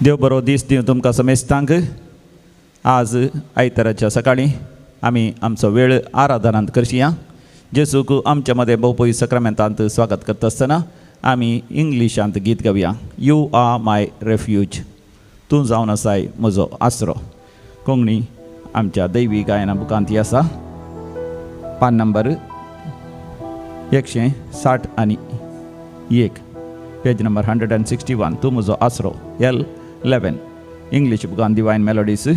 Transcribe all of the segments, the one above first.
देव बरो दीस दिवं तुमकां समेस्तांक. आज आयताराच्या सकाळीं आमी आमचो वेळ आराधनांत करया. जेजूक आमच्या मदें भोवपय सक्रामेंतांत स्वागत करता आसतना आमी इंग्लिशांत गीत गावया. You are my refuge, तूं जावन आसाय म्हजो आसरो. कोंकणी आमच्या दैवी गायना बुकांत ही आसा. पान नंबर 161, पेज नंबर 161. तूं म्हजो आसरो, L11. English बुकान डिवायन मेलोडीज,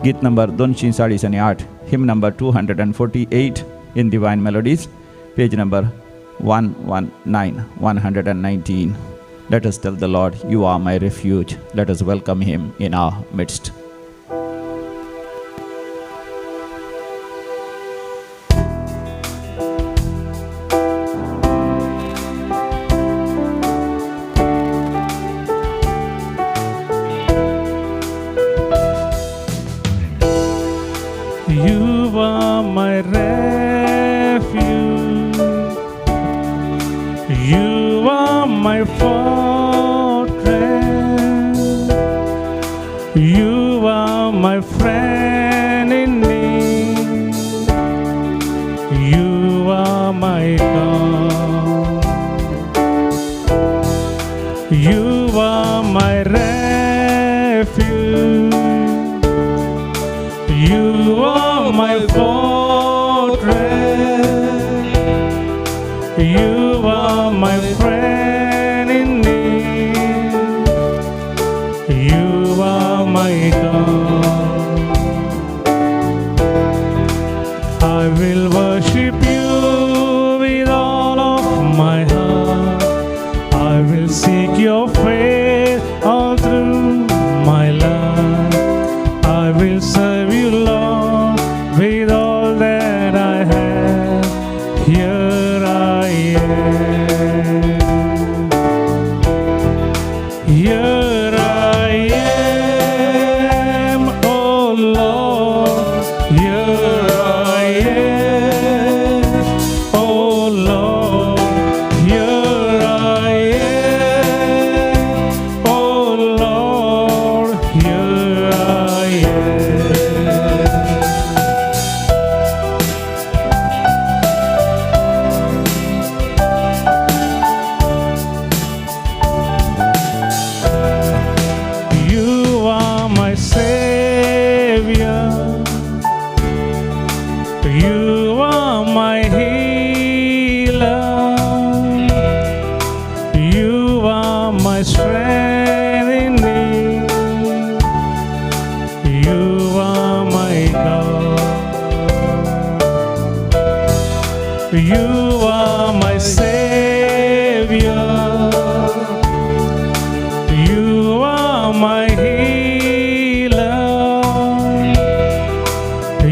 गीत number 248, hymn number 248 in Divine Melodies, page number 119, 119. Let us tell the Lord, you are my refuge. Let us welcome him in our midst. You are my refuge. You are my fortress. You are my friend in need. You are my God. You are my refuge. You are my fortress. You are my friend in need. You are my God. I will worship you with all of my heart. I will seek your face all through my life. I will serve you, Lord, with all that I have. Here I am. Here I am, oh Lord. Here I am, oh Lord. Here I am, oh Lord. Here I am. You are my Savior. You are my healer. You are my strength in need. You are my God. You are my Savior. You are my healer.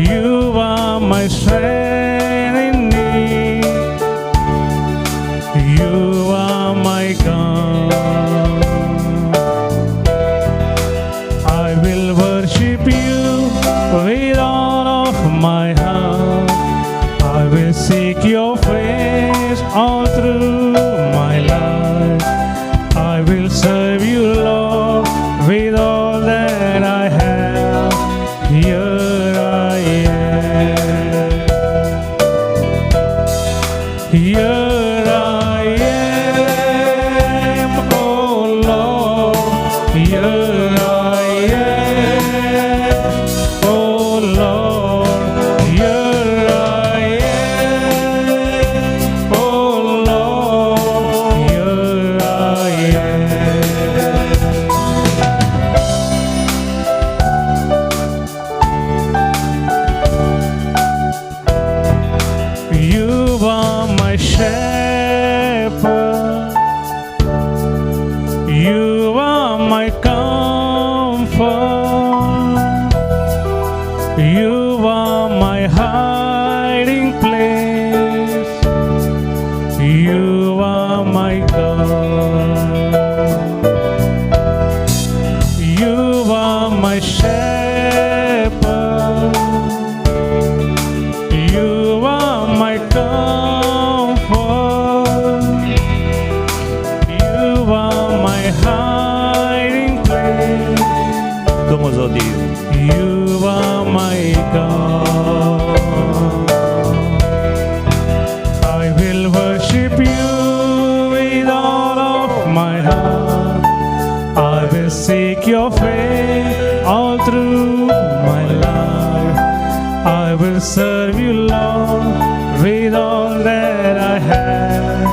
You are my strength in need. You are my God. I will worship you with all of my heart. I will seek your face all through my life. I will serve you, Lord, with all that I have. Here I am. Here I am, oh Lord. Here I am, oh Lord. Here I am, oh Lord. Here I am. You are my shepherd. You are my comfort. You are my hiding place. You are my God. You are my shepherd. You are my comfort. You are my hiding place. seek your face all through my life. I will serve you, Lord, with all that I have.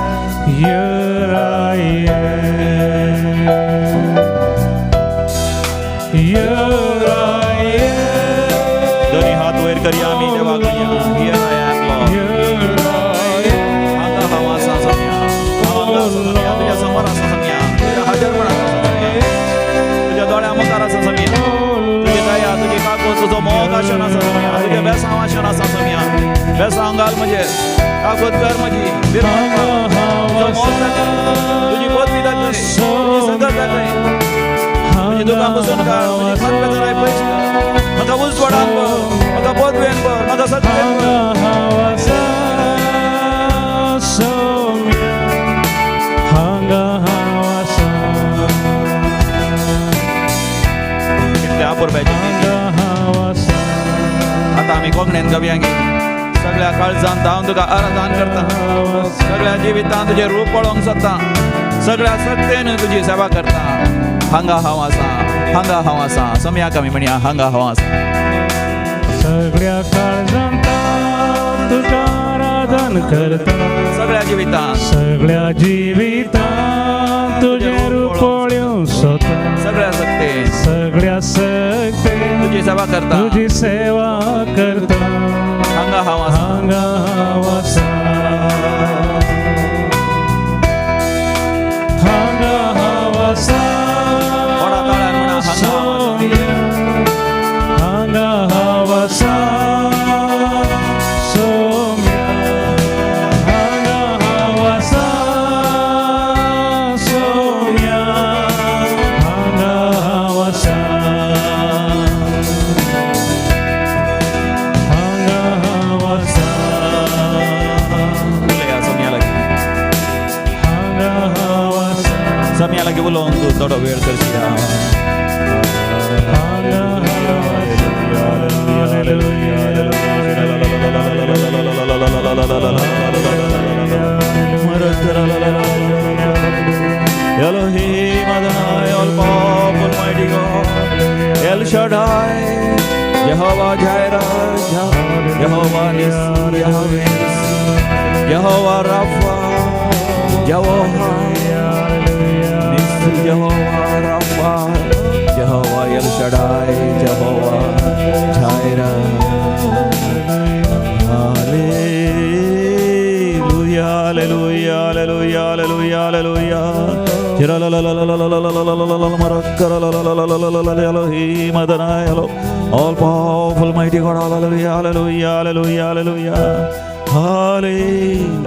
Here I am. Here I am. दोन्ही हात वयर करया आमी देवाक म्हणया, Here I am, Lord. Here I am. हांगा हांव आसा सोमया, हांव हांगा आसा सोमया, तुज्या समोर आसा सोमया, तुज्या हाजेरपण आसा सोमया, तुज्या दोळ्या मुखार आसा सोमया, तुजी दया, तुजी काकूट, तुजो मोग आशेन आसा सोमया, तुजें बेसांव आशेन आसा सोमया. बेसांव घाल म्हजेर, काकूट कर म्हजी, बिरमत कर, तुजो मोग दाखय, तुजी पदवी दाखय, तुजी संगत दाखय, तुजी दुकां पुसून काड, तुजी खतखतराय पयस कर, म्हाका उजवाडान भर, म्हाका पदवेन भर, म्हाका सत्वेन भर. हांगा हांव आसा सोम्या, हांगा हांव आसा. कितले अपुरबायेचें गीत. हांगा हांव आसा. आतां आमी कोंकणीन गावया गे. सगळ्या काळजान हांव तुका आराधन करता, सगळ्या जिवितान तुजें रूप पळोवंक सोदता, सगळ्या शक्तेन तुजी सेवा करता. हांगा हांव आसा, हांगा हांव आसा. सोमयाक आमी म्हणया, हांगा हांव आसा. सगळ्या काळजान तुका आराधन करता, सगळ्या जिवितान, सगळ्या जिवितान तुजें रूप पळोवंक सोदता, सगळ्या शक्तेन सगळ्या शक्तेन तुजी सेवा करता, तुजी सेवा करता. हांगा हांव आसा. हांगा हांव आसा, हांगा हांव आसा. व्हडा ताळ्यान म्हणा, हांगा हांव आसा. सोम्या, हांगा हांव आसा. सोम्या, हांगा हांव आसा. सोम्या, हांगा हांव आसा. हांगा हांव आसा. उलया सोमया लागीं. हांगा हांव आसा. सोमया लागीं उलोवंक तूं थोडो वेळ करशी. हांगा हांव आसा. Hallelujah. Elohim Adonai, all powerful mighty God, El Shaddai, Jehovah Jireh, Jehovah Nissi, Yahweh Nissi, Jehovah Rapha, Jehovah Nissi, Jehovah Rapha, Jehovah El Shaddai, Jehovah Jireh. Hallelujah, hallelujah, hallelujah, hallelujah, hallelujah. Elohim Adonai, all powerful mighty God, hallelujah, hallelujah, hallelujah, hallelujah, hallelujah,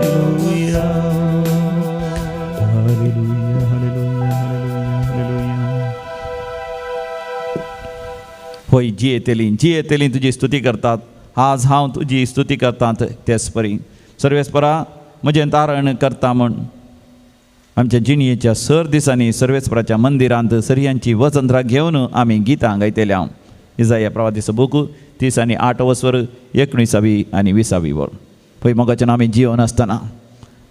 hallelujah, hallelujah, hallelujah. होय, जियेतली जियेतली तुजी स्तुती करतात. आज हांव तुजी स्तुती करतात तेच परी सर्वेस्परा म्हजें तारण करता म्हूण आमच्या जिणयेच्या सर दिसांनी सर्वेस्पराच्या मंदिरांत सरयांची वसंतरां घेवन आमी गितां गायतले. हांव इजाया प्रवादीचो बूक 38 वस्वर 19वी आनी 20वी वळ. पळय मोगाच्यान आमी जिवन आसतना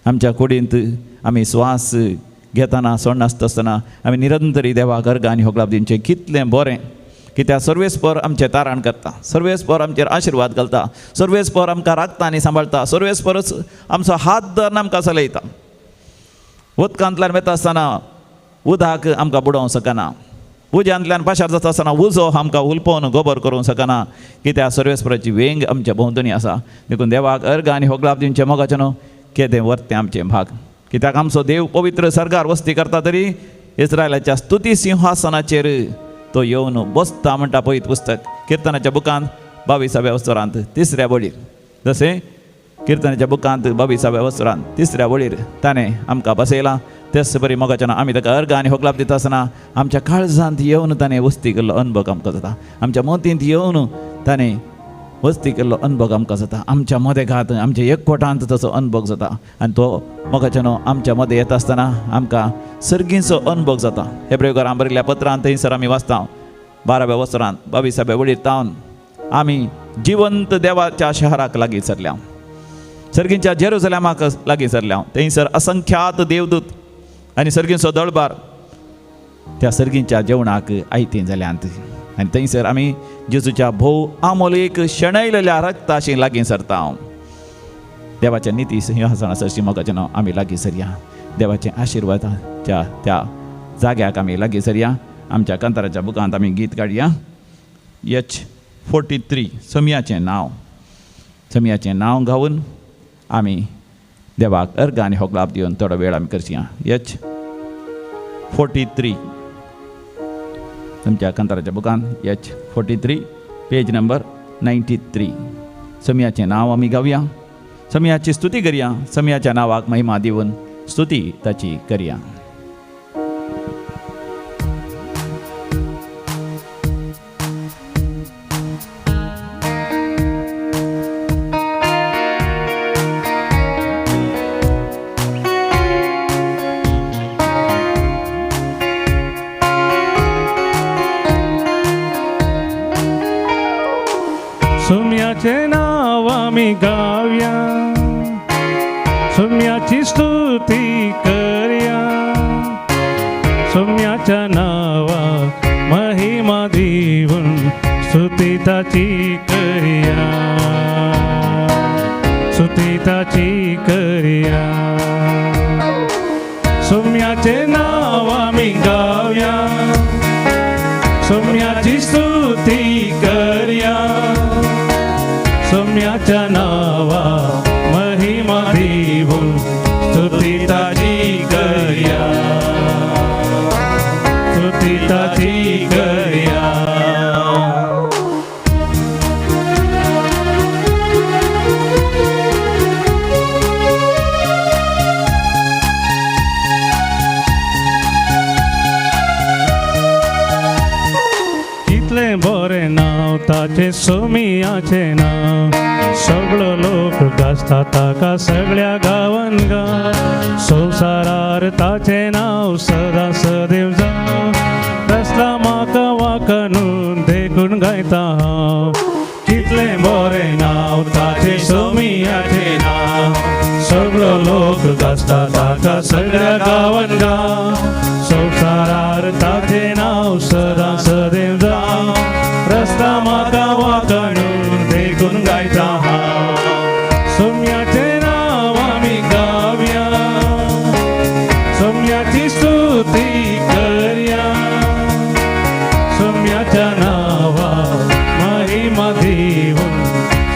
आमच्या कुडींत आमी स्वास घेतना सोडनासता आसतना आमी निरंतरी देवाक अर्गां आनी होगडाप दिवचें कितलें बरें, कित्याक सर्वेस्पर आमचें तारण करता, सर्वेस्पर आमचेर आशिर्वाद घालता, सर्वेस्पर आमकां राखता आनी सांबाळटा, सर्वेस्परच आमचो हात धरून आमकां चलयता. उदकांतल्यान वता आसतना उदक आमकां बुडोवंक शकना, उज्यांतल्यान पाशार जाता आसतना उजो आमकां हुलपोवन गोबर करूंक शकना, कित्याक सर्वेस्पराची वेंग आमच्या भोंवतणी आसा. देखून देवाक अर्गां आनी होगडाप दिवचें मोगाचें न्हू केदें वर्तें आमचें भाग, कित्याक आमचो देव पवित्र सर्गार वस्ती करता तरी इस्रायलाच्या स्तुती सिंहासनाचेर तो येवन बसता म्हणटा पळयत पुस्तक किर्तनाच्या बुकांत 22व्या वस्तरांत 3ऱ्या वळीर. जशें किर्तनाच्या बुकांत 22व्या वस्तरांत 3ऱ्या वळीर ताणें आमकां बसयलां, तेच बरी मोगाच्यान आमी ताका अर्गां आनी होगडाप दिता आसतना आमच्या काळजांत येवन ताणें वस्ती केल्लो अनुभव आमकां जाता, आमच्या मतींत येवन ताणें वस्ती केल्लो अनुभव आमकां जाता, आमच्या मदेगांत आमच्या एकवटांत ताचो अनुभव जाता आनी तो मोगाच्यान आमच्या मदें येता आसतना आमकां सर्गीचो अनुभव जाता. हेब्रेवकारां बरयल्ल्या पत्रांत थंयसर आमी वाचता 12व्या वसरांत 22व्या वळीर तावन आमी जिवंत देवाच्या शहराक लागीं सरल्या, सर्गींच्या जेरुजलेमाक लागीं सरल्या. थंयसर असंख्यात देवदूत आनी सर्गींचो दळबार त्या सर्गींच्या जेवणाक आयतीं जाल्यांत आनी थंयसर आमी जेजूच्या भोव आमोल एक शेणयलेल्या रक्ताशी लागीं सरता. देवाच्या निती सिंहासना सरशी मोगाचें नांव आमी लागीं सरया. देवाचे आशिर्वादाच्या त्या जाग्याक आमी लागीं सरया. आमच्या कांताराच्या बुकांत आमी गीत काडया H 43 समियाचें नांव. समियाचें नांव गावन आमी देवाक अर्घ आनी होगलाप दिवन थोडो वेळ आमी करया. H 43 तुमच्या कांताराच्या बुकांत H 43 page number 93. समियाचें नांव आमी गावया, समियाची स्तुती करया, समियाच्या नांवाक महिमा दिवन स्तुती ताची करया. सोम्याचें नांव आमी गावया, सोम्याची स्तुती करया, सोम्याच्या नांवाक महिमा दिवन स्तुती ताची करया, स्तुती ताची करया. सोम्याचें नांव आमी गावया, सोम्याची स्तुती करया, सोम्याच्या नांवा महिमा दिवन स्तुती ताची करया, स्तुती ताची करया. कितलें बरें नांव ताचें सोमियाचें नांव, सगळो लोक गाजता ताका सगळ्या गांवान गांव, संवसारार ताचें नांव सदां सदैव जावं, रसला म्हाका वाकनून देखून गायता हांव. कितलें बरें नांव ताचें सोमियाचें नांव, सगळो लोक गाजता ताका सगळ्या गांवान गांव, संवसारार ताचें नांव सदां सदैव जावं, रस्ता म्हाका वाकणून देखून गायता हांव. सोम्याचें नांव आमी गावया, सोम्याची स्तुती करया, सोम्याच्या नांवा महिमा दिवन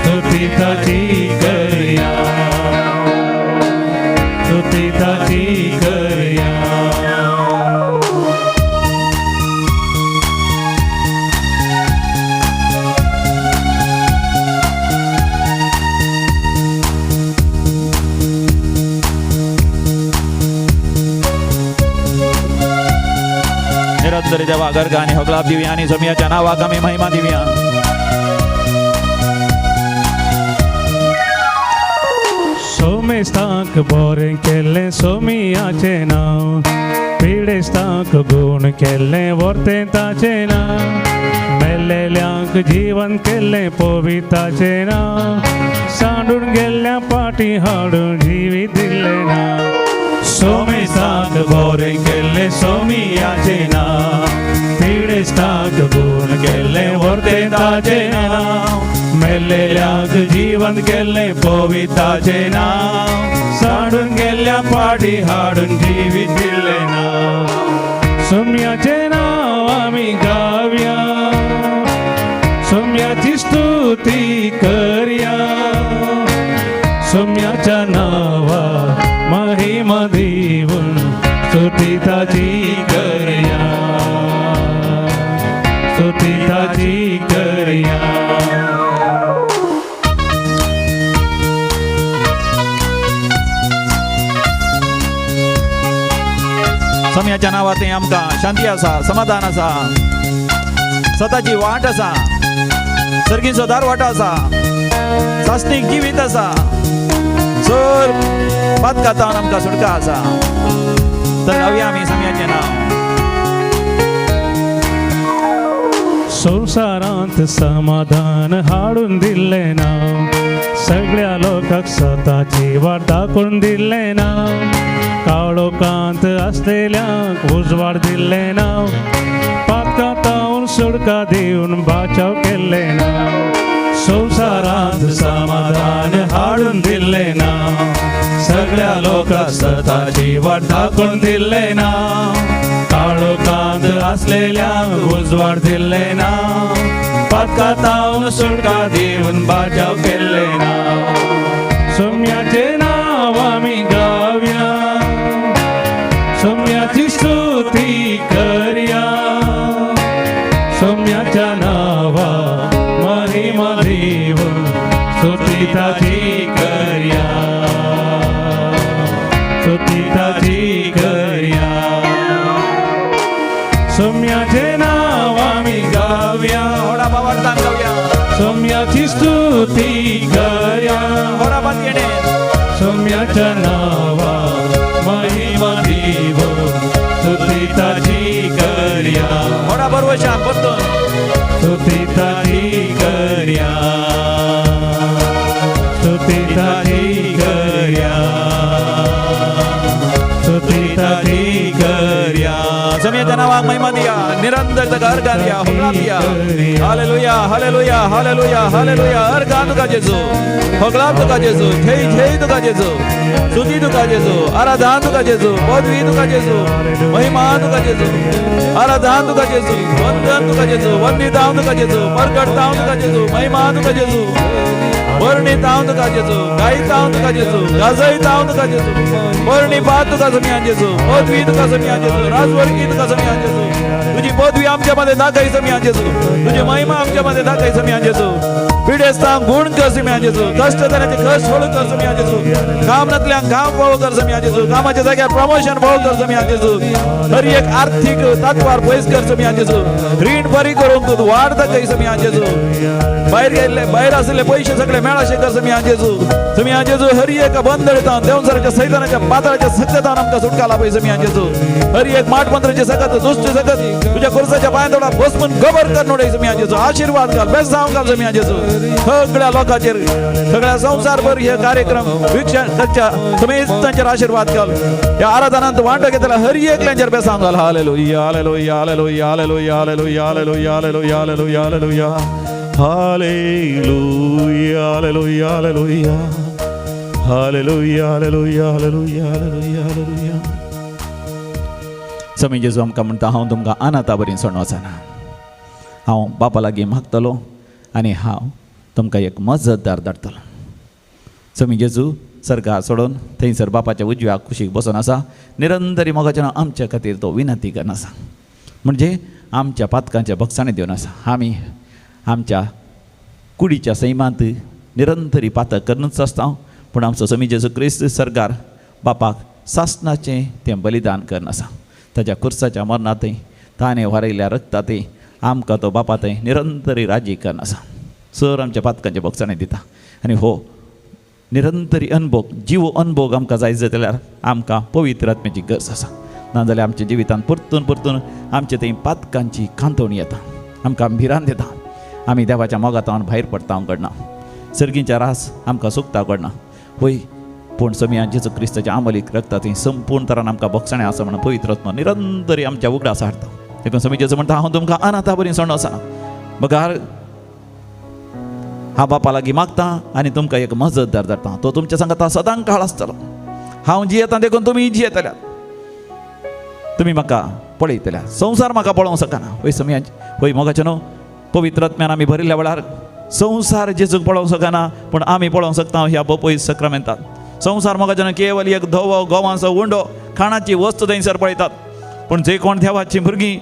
स्तुती ताची करया, स्तुती ताची करया. निरंतर देवाक अर्घ आनी होगलाप दिवया आनी सोमियाच्या नांवाक आमी महिमा दिवया. सोमेस्तांक बरें केल्लें सोमियाचें नांव, पिडेस्तांक गूण केल्लें वर्तें ताचें नांव, मेल्लेल्यांक जीवन केल्लें पविताचें नांव, सांडून गेल्ल्या पाटी हाडून जिवीत दिल्लें नांव. सोमेस्तांक बरें केल्लें सोमियाचें नांव, पिडेस्तांक गूण केल्लें वर्तें ताचें नांव, मेल्लेल्यांक जीवन केल्लें पविताचें नांव, सांडून गेल्ल्या पाटी हाडून जिवीत दिल्लें नांव. सोम्याचें नांव आमी गावया, सोम्याची स्तुती करया, सोम्याच्या नांवा महिमा दिवन स्तुती ताची करया, स्तुती ताची करया. सोम्याच्या नांवात आमकां शांती आसा, समाधान आसा, सताची वाट आसा, सर्गीचो दारवाटो आसा, सासणीक जिवीत आसा, सर पातकातावन आमकां सुटका आसा. तर गावया आमी सोम्याचें नांव. संवसारांत समाधान हाडून दिल्लें नांव, सगळ्या लोकांक सताची वाट दाखोवन दिल्लें नांव, काळोखांत आसलेल्यांक उजवाड दिल्लें नांव, पातकां सुटका दिवन बाचाव केल्लें नांव, संवसारांत समाधान हाडून दिल्लें नांव, सगळ्या लोकांक सताची वाट दाखोवन दिल्लें नांव, काळोखांत आसलेल्यांक उजवाड दिल्लें नांव, पातकां सुटका दिवन बाचाव केल्लें नांव. सोम्याचें नांव आमी गावया, सोम्याची स्तुती करया, सोम्याच्या नावा महिमा दिवन स्तुती ताची करया, स्तुती ताची करया. सोम्याचें नांव आमी गावया, व्हडा भावार्थान गावया, सोम्याची स्तुती करया, व्हडा पातयेणे सोम्याच्या नावा महिमा दिवन स्तुती ताची करया, व्हडा भरवशान परतून स्तुती ताची करया, स्तुती ताची करया, स्तुती ताची करया. सोम्याच्या नावाक महिमा दिया, निरंतर ताका अर्घां दिया, होगळा दिया. Hallelujah, hallelujah, hallelujah, hallelujah. अर्घां तुका जेजू, होगळा तुका जेजू, जय जय तुका जेजू, स्तुती तुका जेजू, आराधना तुका जेजू, पदवी तुका जेजू, महिमा तुका जेजू, आराधना तुका जेजू, वंदन तुका जेजू, वंदितांव तुका जेजू, परगटतांव तुका जेजू, महिमा तुका जेजू, वर्णितांव तुका जेजू, गायतांव तुका जेजू, गाजयतांव तुका जेजू, वर्णी पात तुका समियान जेजू, पदवी तुका समियान जेजू, राजवर्गी तुका समियान जेजू. तुझी पदवी आमच्या मध्ये दाखय समियान जेजू, तुझी महिमा आमच्या मध्ये दाखय समियान जेजू. पिडेस्तांक गुण कर समियान जेजू, कश्ट जाल्याचे कश्ट फळू कर समियान जेजू, काम नातल्यांक काम फळू कर समियान जेजू, कामाच्या जाग्यार प्रमोशन फळू कर समियान जेजू, हर एक आर्थिक तात्वार पयस कर समियान जेजू, रीण बरी करूंक तूं वाड दाखय समियान जेजू, भायर गेल्ले भायर आशिल्ले पयशे सगळे मेळाशे कर समियान जेजू. समियान जेजू हर एक बंदळतान देवसराच्या सैतानाच्या पातळाच्या सत्यतान आमकां सुटका लाभय समियान जेजू. हर एक माठ मंत्राचे सकत दुश्ट सकत तुझ्या खुर्साच्या पांया थोडा बसमून खबर कर नोडय समियान जेजू. आशीर्वाद घाल, बेसांव घाल समियान जेजू. सगळ्या लोकांचेर सगळ्या संवसारभर हे कार्यक्रम वीक्षण करच्या समेस्तांचेर आशीर्वाद घाल. ह्या आराधनांत वांटो घेतला हर एकल्यांचेर बेसांव घाल. Hallelujah, hallelujah, hallelujah, hallelujah, hallelujah, hallelujah, hallelujah, hallelujah, hallelujah, hallelujah, hallelujah, hallelujah, hallelujah, hallelujah, hallelujah, hallelujah, hallelujah. समी जेजू आमकां म्हणटा, हांव तुमकां अनाथा बरी सोडून वचना, हांव बापा लागीं मागतलो आनी हांव तुमकां एक मजतदार धाडटलो. समी जेजू सर्गार सोडून थंयसर बापाच्या उजव्या कुशीक बसून आसा, निरंतरी मोगाच्या आमच्या खातीर तो विनंती करून आसा, म्हणजे आमच्या पातकांच्या भक्षांनी दिवन आसा. आमी आमच्या कुडीच्या सैमांत निरंतरी पातक करूनच आसता, पूण आमचो समी जेजू क्रिस्त सर्गार बापाक सासणाचें तें बलिदान करून आसा. ताच्या खुर्साच्या मरणांतय ताणें वारयल्ल्या रक्तांतय आमकां तो बापा थंय निरंतरी राजी करून आसा. सर आमच्या पातकांच्या भक्षांनी दिता आनी हो निरंतरी अनभोग जिवो अनभोग आमकां जाय जाल्यार आमकां पवित्र आत्म्याची गरज आसा. नाजाल्यार आमच्या जिवितांत परतून परतून आमचे थंय पातकांची कांतवणी येता, आमकां भिरांत येता, आमी देवाच्या मोगांत भायर पडटा घडना, सर्गींच्या रास आमकां सुकता घडना. होय, पूण समिया जेजू क्रिस्ताच्या आमलीक रक्ता थंय संपूर्ण तरान आमकां भोगसाणें आसा म्हणून पवित्र आत्मो निरंतरी आमच्या उगडास हाडटा. देखून समी जेजू म्हणटा, हांव तुमकां अनाथा बरी सोडून वचना, बगार हांव बापा लागीं मागता आनी तुमकां एक मजतदार धाडटा, तो तुमच्या सांगता सदां काळ आसतलो. हांव जियेता देखून तुमी जियेतल्यात, तुमी म्हाका पळयतल्या, संवसार म्हाका पळोवंक शकना. हय समिया, हय मोगाचें न्हू, पवित्र आत्म्यान आमी भरिल्ल्या वेळार संवसार जेजूक पळोवंक शकना, पूण आमी पळोवंक शकता ह्या बपय सक्रामेंतात. संवसार मोगाचें केवल एक धवो गोवांचो उंडो खाणाची वस्तू थंयसर पळयतात, पूण जे कोण देवाचीं भुरगीं,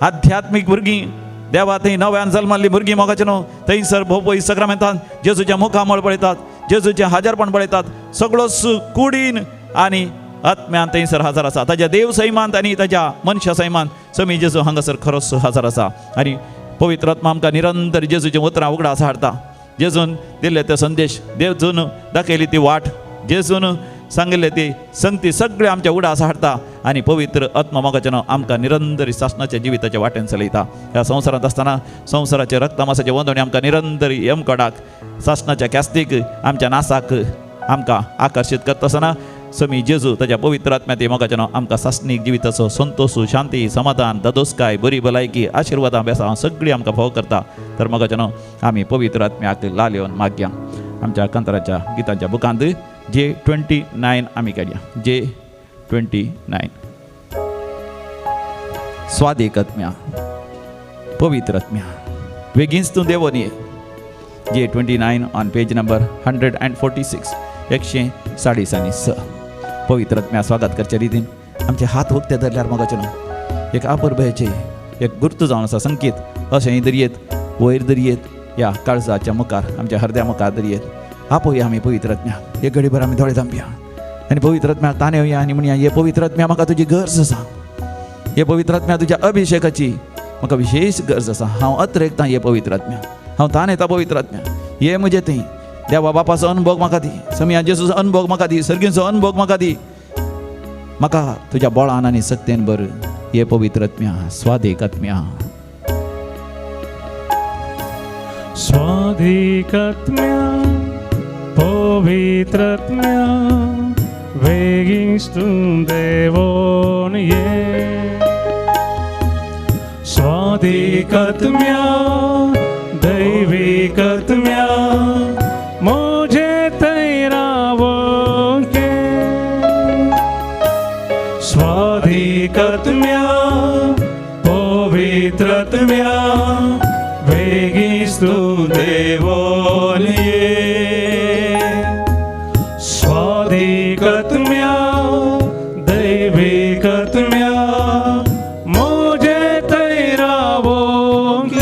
आध्यात्मीक भुरगीं, देवा थंय नव्यान जल्माल्लीं भुरगीं मोगाचें न्हू, थंयसर भोपय सक्रामेंतात जेजूचें मुखामळ पळयतात, जेजूचें हाजरपण पळयतात, सगळोच कुडीन आनी आत्म्यान थंयसर हजर आसा. ताज्या देव सैमांत आनी ताज्या मनशा सैमांत समी जेजू हांगासर खरोच हजर आसा. आनी पवित्र आत्मा आमकां निरंतर जेजूचीं उतरां उगडास हाडटा. जेजून दिल्ले ते संदेश, जेजून दाखयली ती वाट, जेजून सांगिल्ले ती संगती सगळे आमच्या उगडास हाडटा आनी पवित्र आत्मा मोगाचें नांव आमकां निरंतरी सासणाच्या जिविताच्या वाटेन चलयता. ह्या संवसारांत आसतना संवसाराचे रक्तमासाचे वंदवणी आमकां निरंतरी यमकडाक, सासणाच्या ख्यास्तीक, आमच्या नासाक आमकां आकर्शीत करता आसतना समी जेजू ताच्या पवित्र आत्म्यात मोगाच्यानो आमकां सासणीक जिविताचो संतोश, शांती, समाधान, दादोसकाय, बरी भलायकी, आशिर्वादां, बेसां सगळीं आमकां फावो करता. तर मोगाच्यानो आमी पवित्र आत्म्याक लाल येवन मागया. आमच्या कांताराच्या गितांच्या बुकांत जे 29 आमी काडया. जे 29. स्वादीक आत्म्या, पवित्र आत्म्या, वेगींच तूं देवोन ये. जे 29 ऑन पेज नंबर 146, 146. पवित्र आत्म्या स्वागत करचे रितीन आमचे हात उक्ते धरल्यार मोगाचे न्हू एक आपुरबायेचें एक गुर्त जावन आसा, संकेत अशें दरयेत वयर दरयेत ह्या काळजाच्या मुखार, आमच्या हरद्या मुखार दरयेत. आपोवया आमी पवित्र आत्म्या. एक घडीभर आमी दोळे धांपया आनी पवित्र आत्म्या ताणें येवया आनी म्हणया, हे पवित्र आत्म्या म्हाका तुजी गरज आसा. हे पवित्र आत्म्या तुज्या अभिशेकाची म्हाका विशेश गरज आसा. हांव अत्रेकतां हे पवित्र आत्म्या, हांव ताण येता पवित्र आत्म्या, हे म्हजे थंय देवा बापाचो अनुभव म्हाका दी, समिया जेजूचो अनुभव म्हाका दी, सर्गींचो अनुभव म्हाका दी, म्हाका तुज्या बळान आनी सत्तेन भर. हे पवित्र आत्म्या, स्वादीक आत्म्या. स्वादीक आत्म्या, पवित्र आत्म्या, वेगींच तूं देवोन ये. स्वादीक आत्म्या, दैवीक आत्म्या, म्हजे थंय रावोंक. स्वादीक आत्म्या, पवित्र आत्म्या, वेगींच तूं देवोन ये. स्वादीक आत्म्या, दैवीक आत्म्या, म्हजे थंय रावोंक.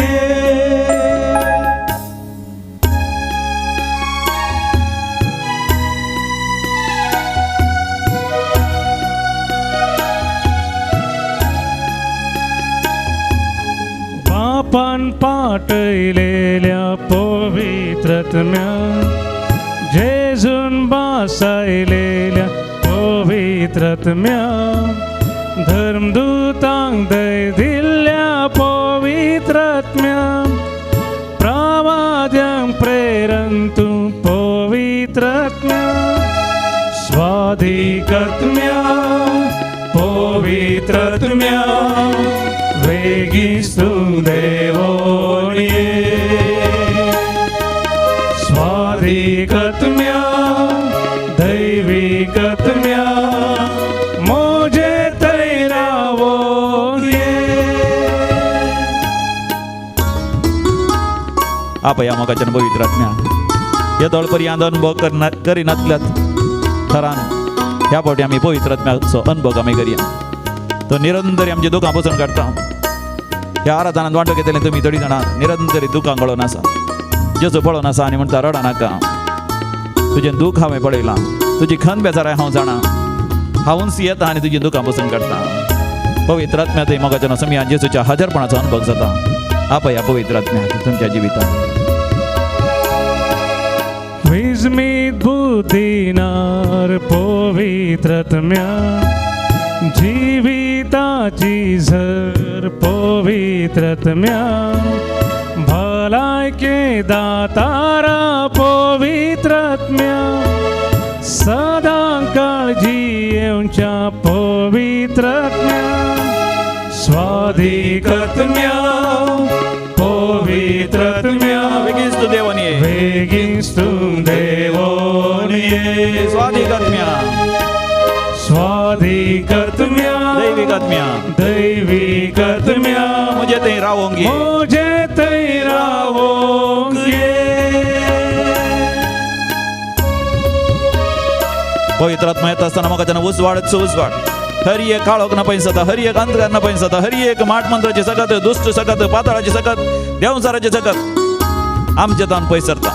बापान पाटयलेल्या पवित्र आत्म्या, जेजून बासायलेल्या पवित्र आत्म्या, धर्मदूतांक दय दिल्ल्या पवित्र आत्म्या, प्रवाद्यांक प्रेरण तूं पवित्र आत्म्या. स्वादीक आत्म्या, पवित्र आत्म्या, वेगींच तूं देवोन ये. स्वादीक आत्म्या, दैवीक आत्म्या, म्हजे थंय रावोंक ये. आपया मोगाच्यान पवित्र आत्म्या. हे दोळपर्यंत अनुभव करिनातल्यात थरान ह्या फावटी आमी पवित्र आत्म्याचो अनुभव आमी करया. तो निरंतर आमची दुकां पसून काडटा. ह्या आराधनांत वांटो घेतले तुमी थोडी जाणां निरंतरी दुकां गळोवन आसा. जेजू पळोवन आसा आनी म्हणटा, रडा नाका, तुजें दूख हांवें पळयलां, तुजी खंत बेजाराय हांव जाणा, हांवूच येता आनी तुजी दुकां पसून काडटा. पवित्र आत्म्या थंय मोगाच्या समिया जेजूच्या हजारपणाचो अनुभव जाता. आपया पवित्र आत्म्या तुमच्या जिवितांत. विस्मीत बुद्धीनार पवित्र आत्म्या, जिविताची झर पवित्र आत्म्या, भलायके दातारा पवित्र आत्म्या, सदां काळजी येवच्या पवित्र आत्म्या. स्वादीक आत्म्या, पवित्र आत्म्या, वेगींच तूं देवोन ये. वेगींच तूं देवोन ये. स्वादीक आत्म्या, स्वादीक आत्म्या, दैवीक आत्म्या, दैवीक आत्म्या, म्हजे थंय रावोंक ये. म्हजे थंय रावोंक ये. पवित्र आत्मा येता आसतना म्हाका तेन्ना उजवाडच उजवाड, हर एक काळोख न पयस जाता, हर एक अंधकार न पयस जाता, हर एक माट मंत्राची सकत, दुश्ट सकत, पाताळाची सकत, देंवचाराची सकत आमचे तान पयस सरता.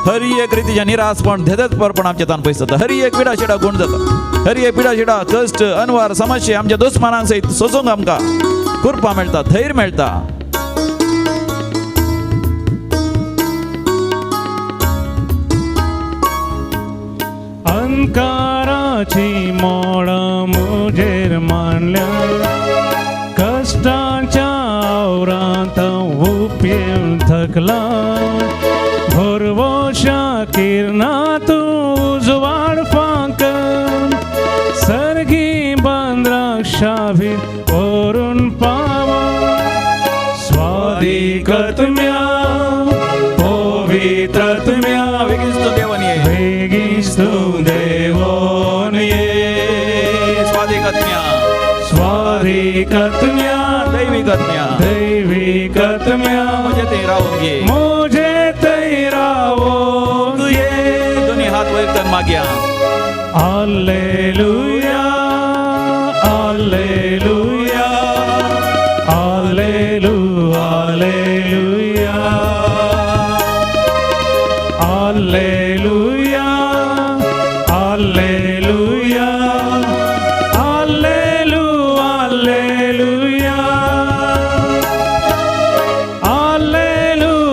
हर एक रितीच्या निरासपण, धेदेचपरपण आमचे तान पयस जाता. हर एक पिडा शिडा गुण जाता. हर एक पिडा शिडा, कश्ट, अनवार, समस्या आमच्या दुस्मानांक सयत सोसूंक आमकां कृपा मेळटा, धैर्य मेळटा. अंधकाराची मोडां म्हजेर मांडल्या, कश्टांच्या आवरांत हांव उपयेवन थकला, भरवोशा किरणां तूं उजवाड फांक, म्हज्या व्हरून पावो स्वादिकत्म्या पवित्रत्म्या वेगीच तूं देवन ये. वेगीच तूं देवोन ये. स्वादिकत्म्या. स्वादिकत्म्या दैविकत्म्या. दैविकत्म्या म्हजे थंय रावूंक ये. म्हजे थंय रावोंक ये. दोनी हात वयर कर मागया. Alleluia, Alleluia, Alleluia, Alleluia, Alleluia, Alleluia, Alleluia, Alleluia, Alleluia, Alleluia,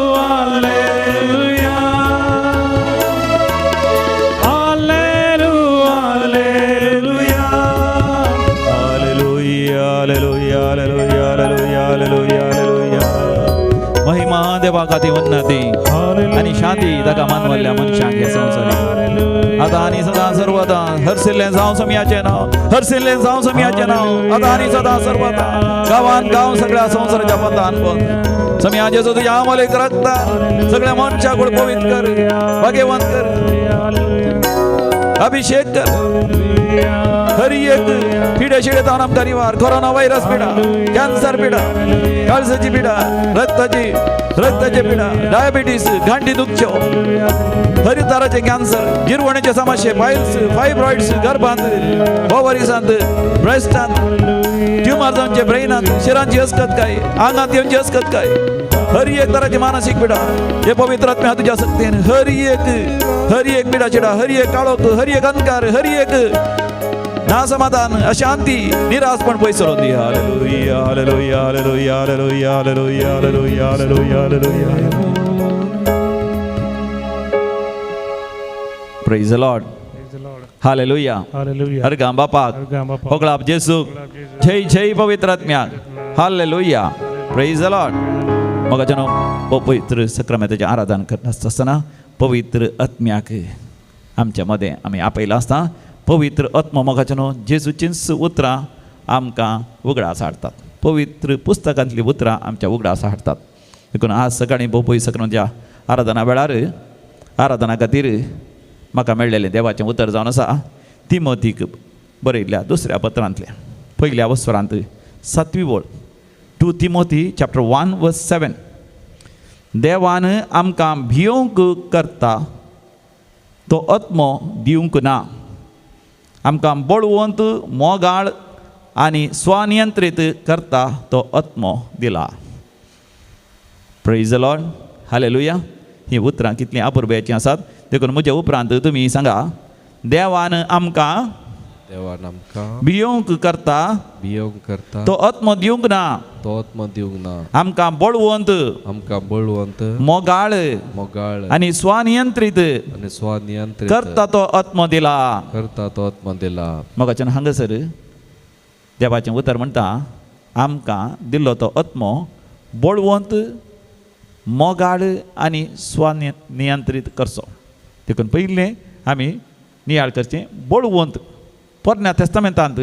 Alleluia, Alleluia. Hallelujah, hallelujah, hallelujah, hallelujah, hallelujah, hallelujah. महिमा देवा खातीर उन्नती आनी शांती ताका मानवल्ल्या मनशांक ह्या संवसारीत आतां आनी सदां सर्वदा. हरसिल्लें जावं समयाचें नांव, हरसिल्लें जावं समयाचें नांव, आतां आनी सदां सर्वदा. गांवान गांव सगळ्या संवसाराच्या पंथान पंथ. समया जेजू, तुज्या आमोलेक रक्तान सगळ्या मनशाक पवित्र कर, भाग्यवंत कर, अभिषेक कर. हरी एक पिडे शिडे तावन आमकां निवार. कोरोना व्हायरस पिडा, कॅन्सर पिडा, काळजाची पिडा, रक्ताची रक्ताची पिडा, डायबिटीस, गांठी दुखच्यो, हरी तराचे कॅन्सर, जिरवणीचे समस्ये, पायल्स, फायब्रॉइड्स, गर्भांत, ओवरीसांत, ब्रेस्टांत ट्युमर जावचे, ब्रेनांत, शिरांची अस्कत काय, आंगात येवची अस्कत काय, हरी एक तराची मानसीक पिडा, हे पवित्र आत्म्या तुझ्या शक्तीन हरी एक हरी एक पिडा चिडा, हरी एक काळोख, हरी एक अंधकार, हरी एक नासमाधान, अशांती, निराशपण पयस करून दी. Hallelujah, hallelujah, hallelujah, hallelujah, hallelujah, hallelujah, hallelujah, hallelujah. Praise Lord. Praise the Lord. Hallelujah. Hallelujah. अर्गां बापाक, अर्गां बापाक. होगळाप जेसूक, जय जय पवित्र आत्म्याक. हालेलुया. प्रेज लॉर्ड. मोगाच्यानो, पवित्र सक्रामेंताचें आराधन करता आसतना पवित्र आत्म्याक आमच्या मदें आमी आपयला आसता. पवित्र आत्मो, मोगाच्यानो, जेजूचींच उतरां आमकां उगडास हाडटात. पवित्र पुस्तकांतलीं उतरां आमच्या उगडास हाडटात. देखून आज सकाळीं भोव सक्रामेंताच्या आराधना वेळार आराधना खातीर म्हाका मेळ्ळेलें देवाचें उतर जावन आसा तिमोतीक बरयल्ल्या दुसऱ्या पत्रांतलें पयल्या वस्वरांत सातवी वळ, 2 Timothy chapter 1 verse 7. देवान आमकां भियोंक करता तो आत्मो दिवंक ना, आमकां बळवंत, मोगाळ आनी स्वनियंत्रीत करता तो आत्मो दिला. प्रेज लॉर्ड. हालेलुया. ही उतरां कितलीं अपुरबायेचीं आसात. देखून म्हज्या उपरांत तुमी सांगा, देवान आमकां देवान आमकां भियोंक करता भियोंक करता तो आत्मो दिवंक ना, तो आत्मो दिवंक ना, आमकां बळवंत, आमकां बळवंत, मोगाळ मोगाळ आनी स्वनियंत्रीत आनी स्वनियंत्रीत करता तो आत्मो दिला. करता तो आत्मो दिला. मोगाच्यान, हांगासर देवाचें उतर म्हणटा, आमकां दिल्लो तो आत्मो बळवंत, मोगाळ आनी स्वनियंत्रीत करचो. देखून पयलें आमी नियाळ करचें बळवंत. पोरण्या तेस्तामेंतांत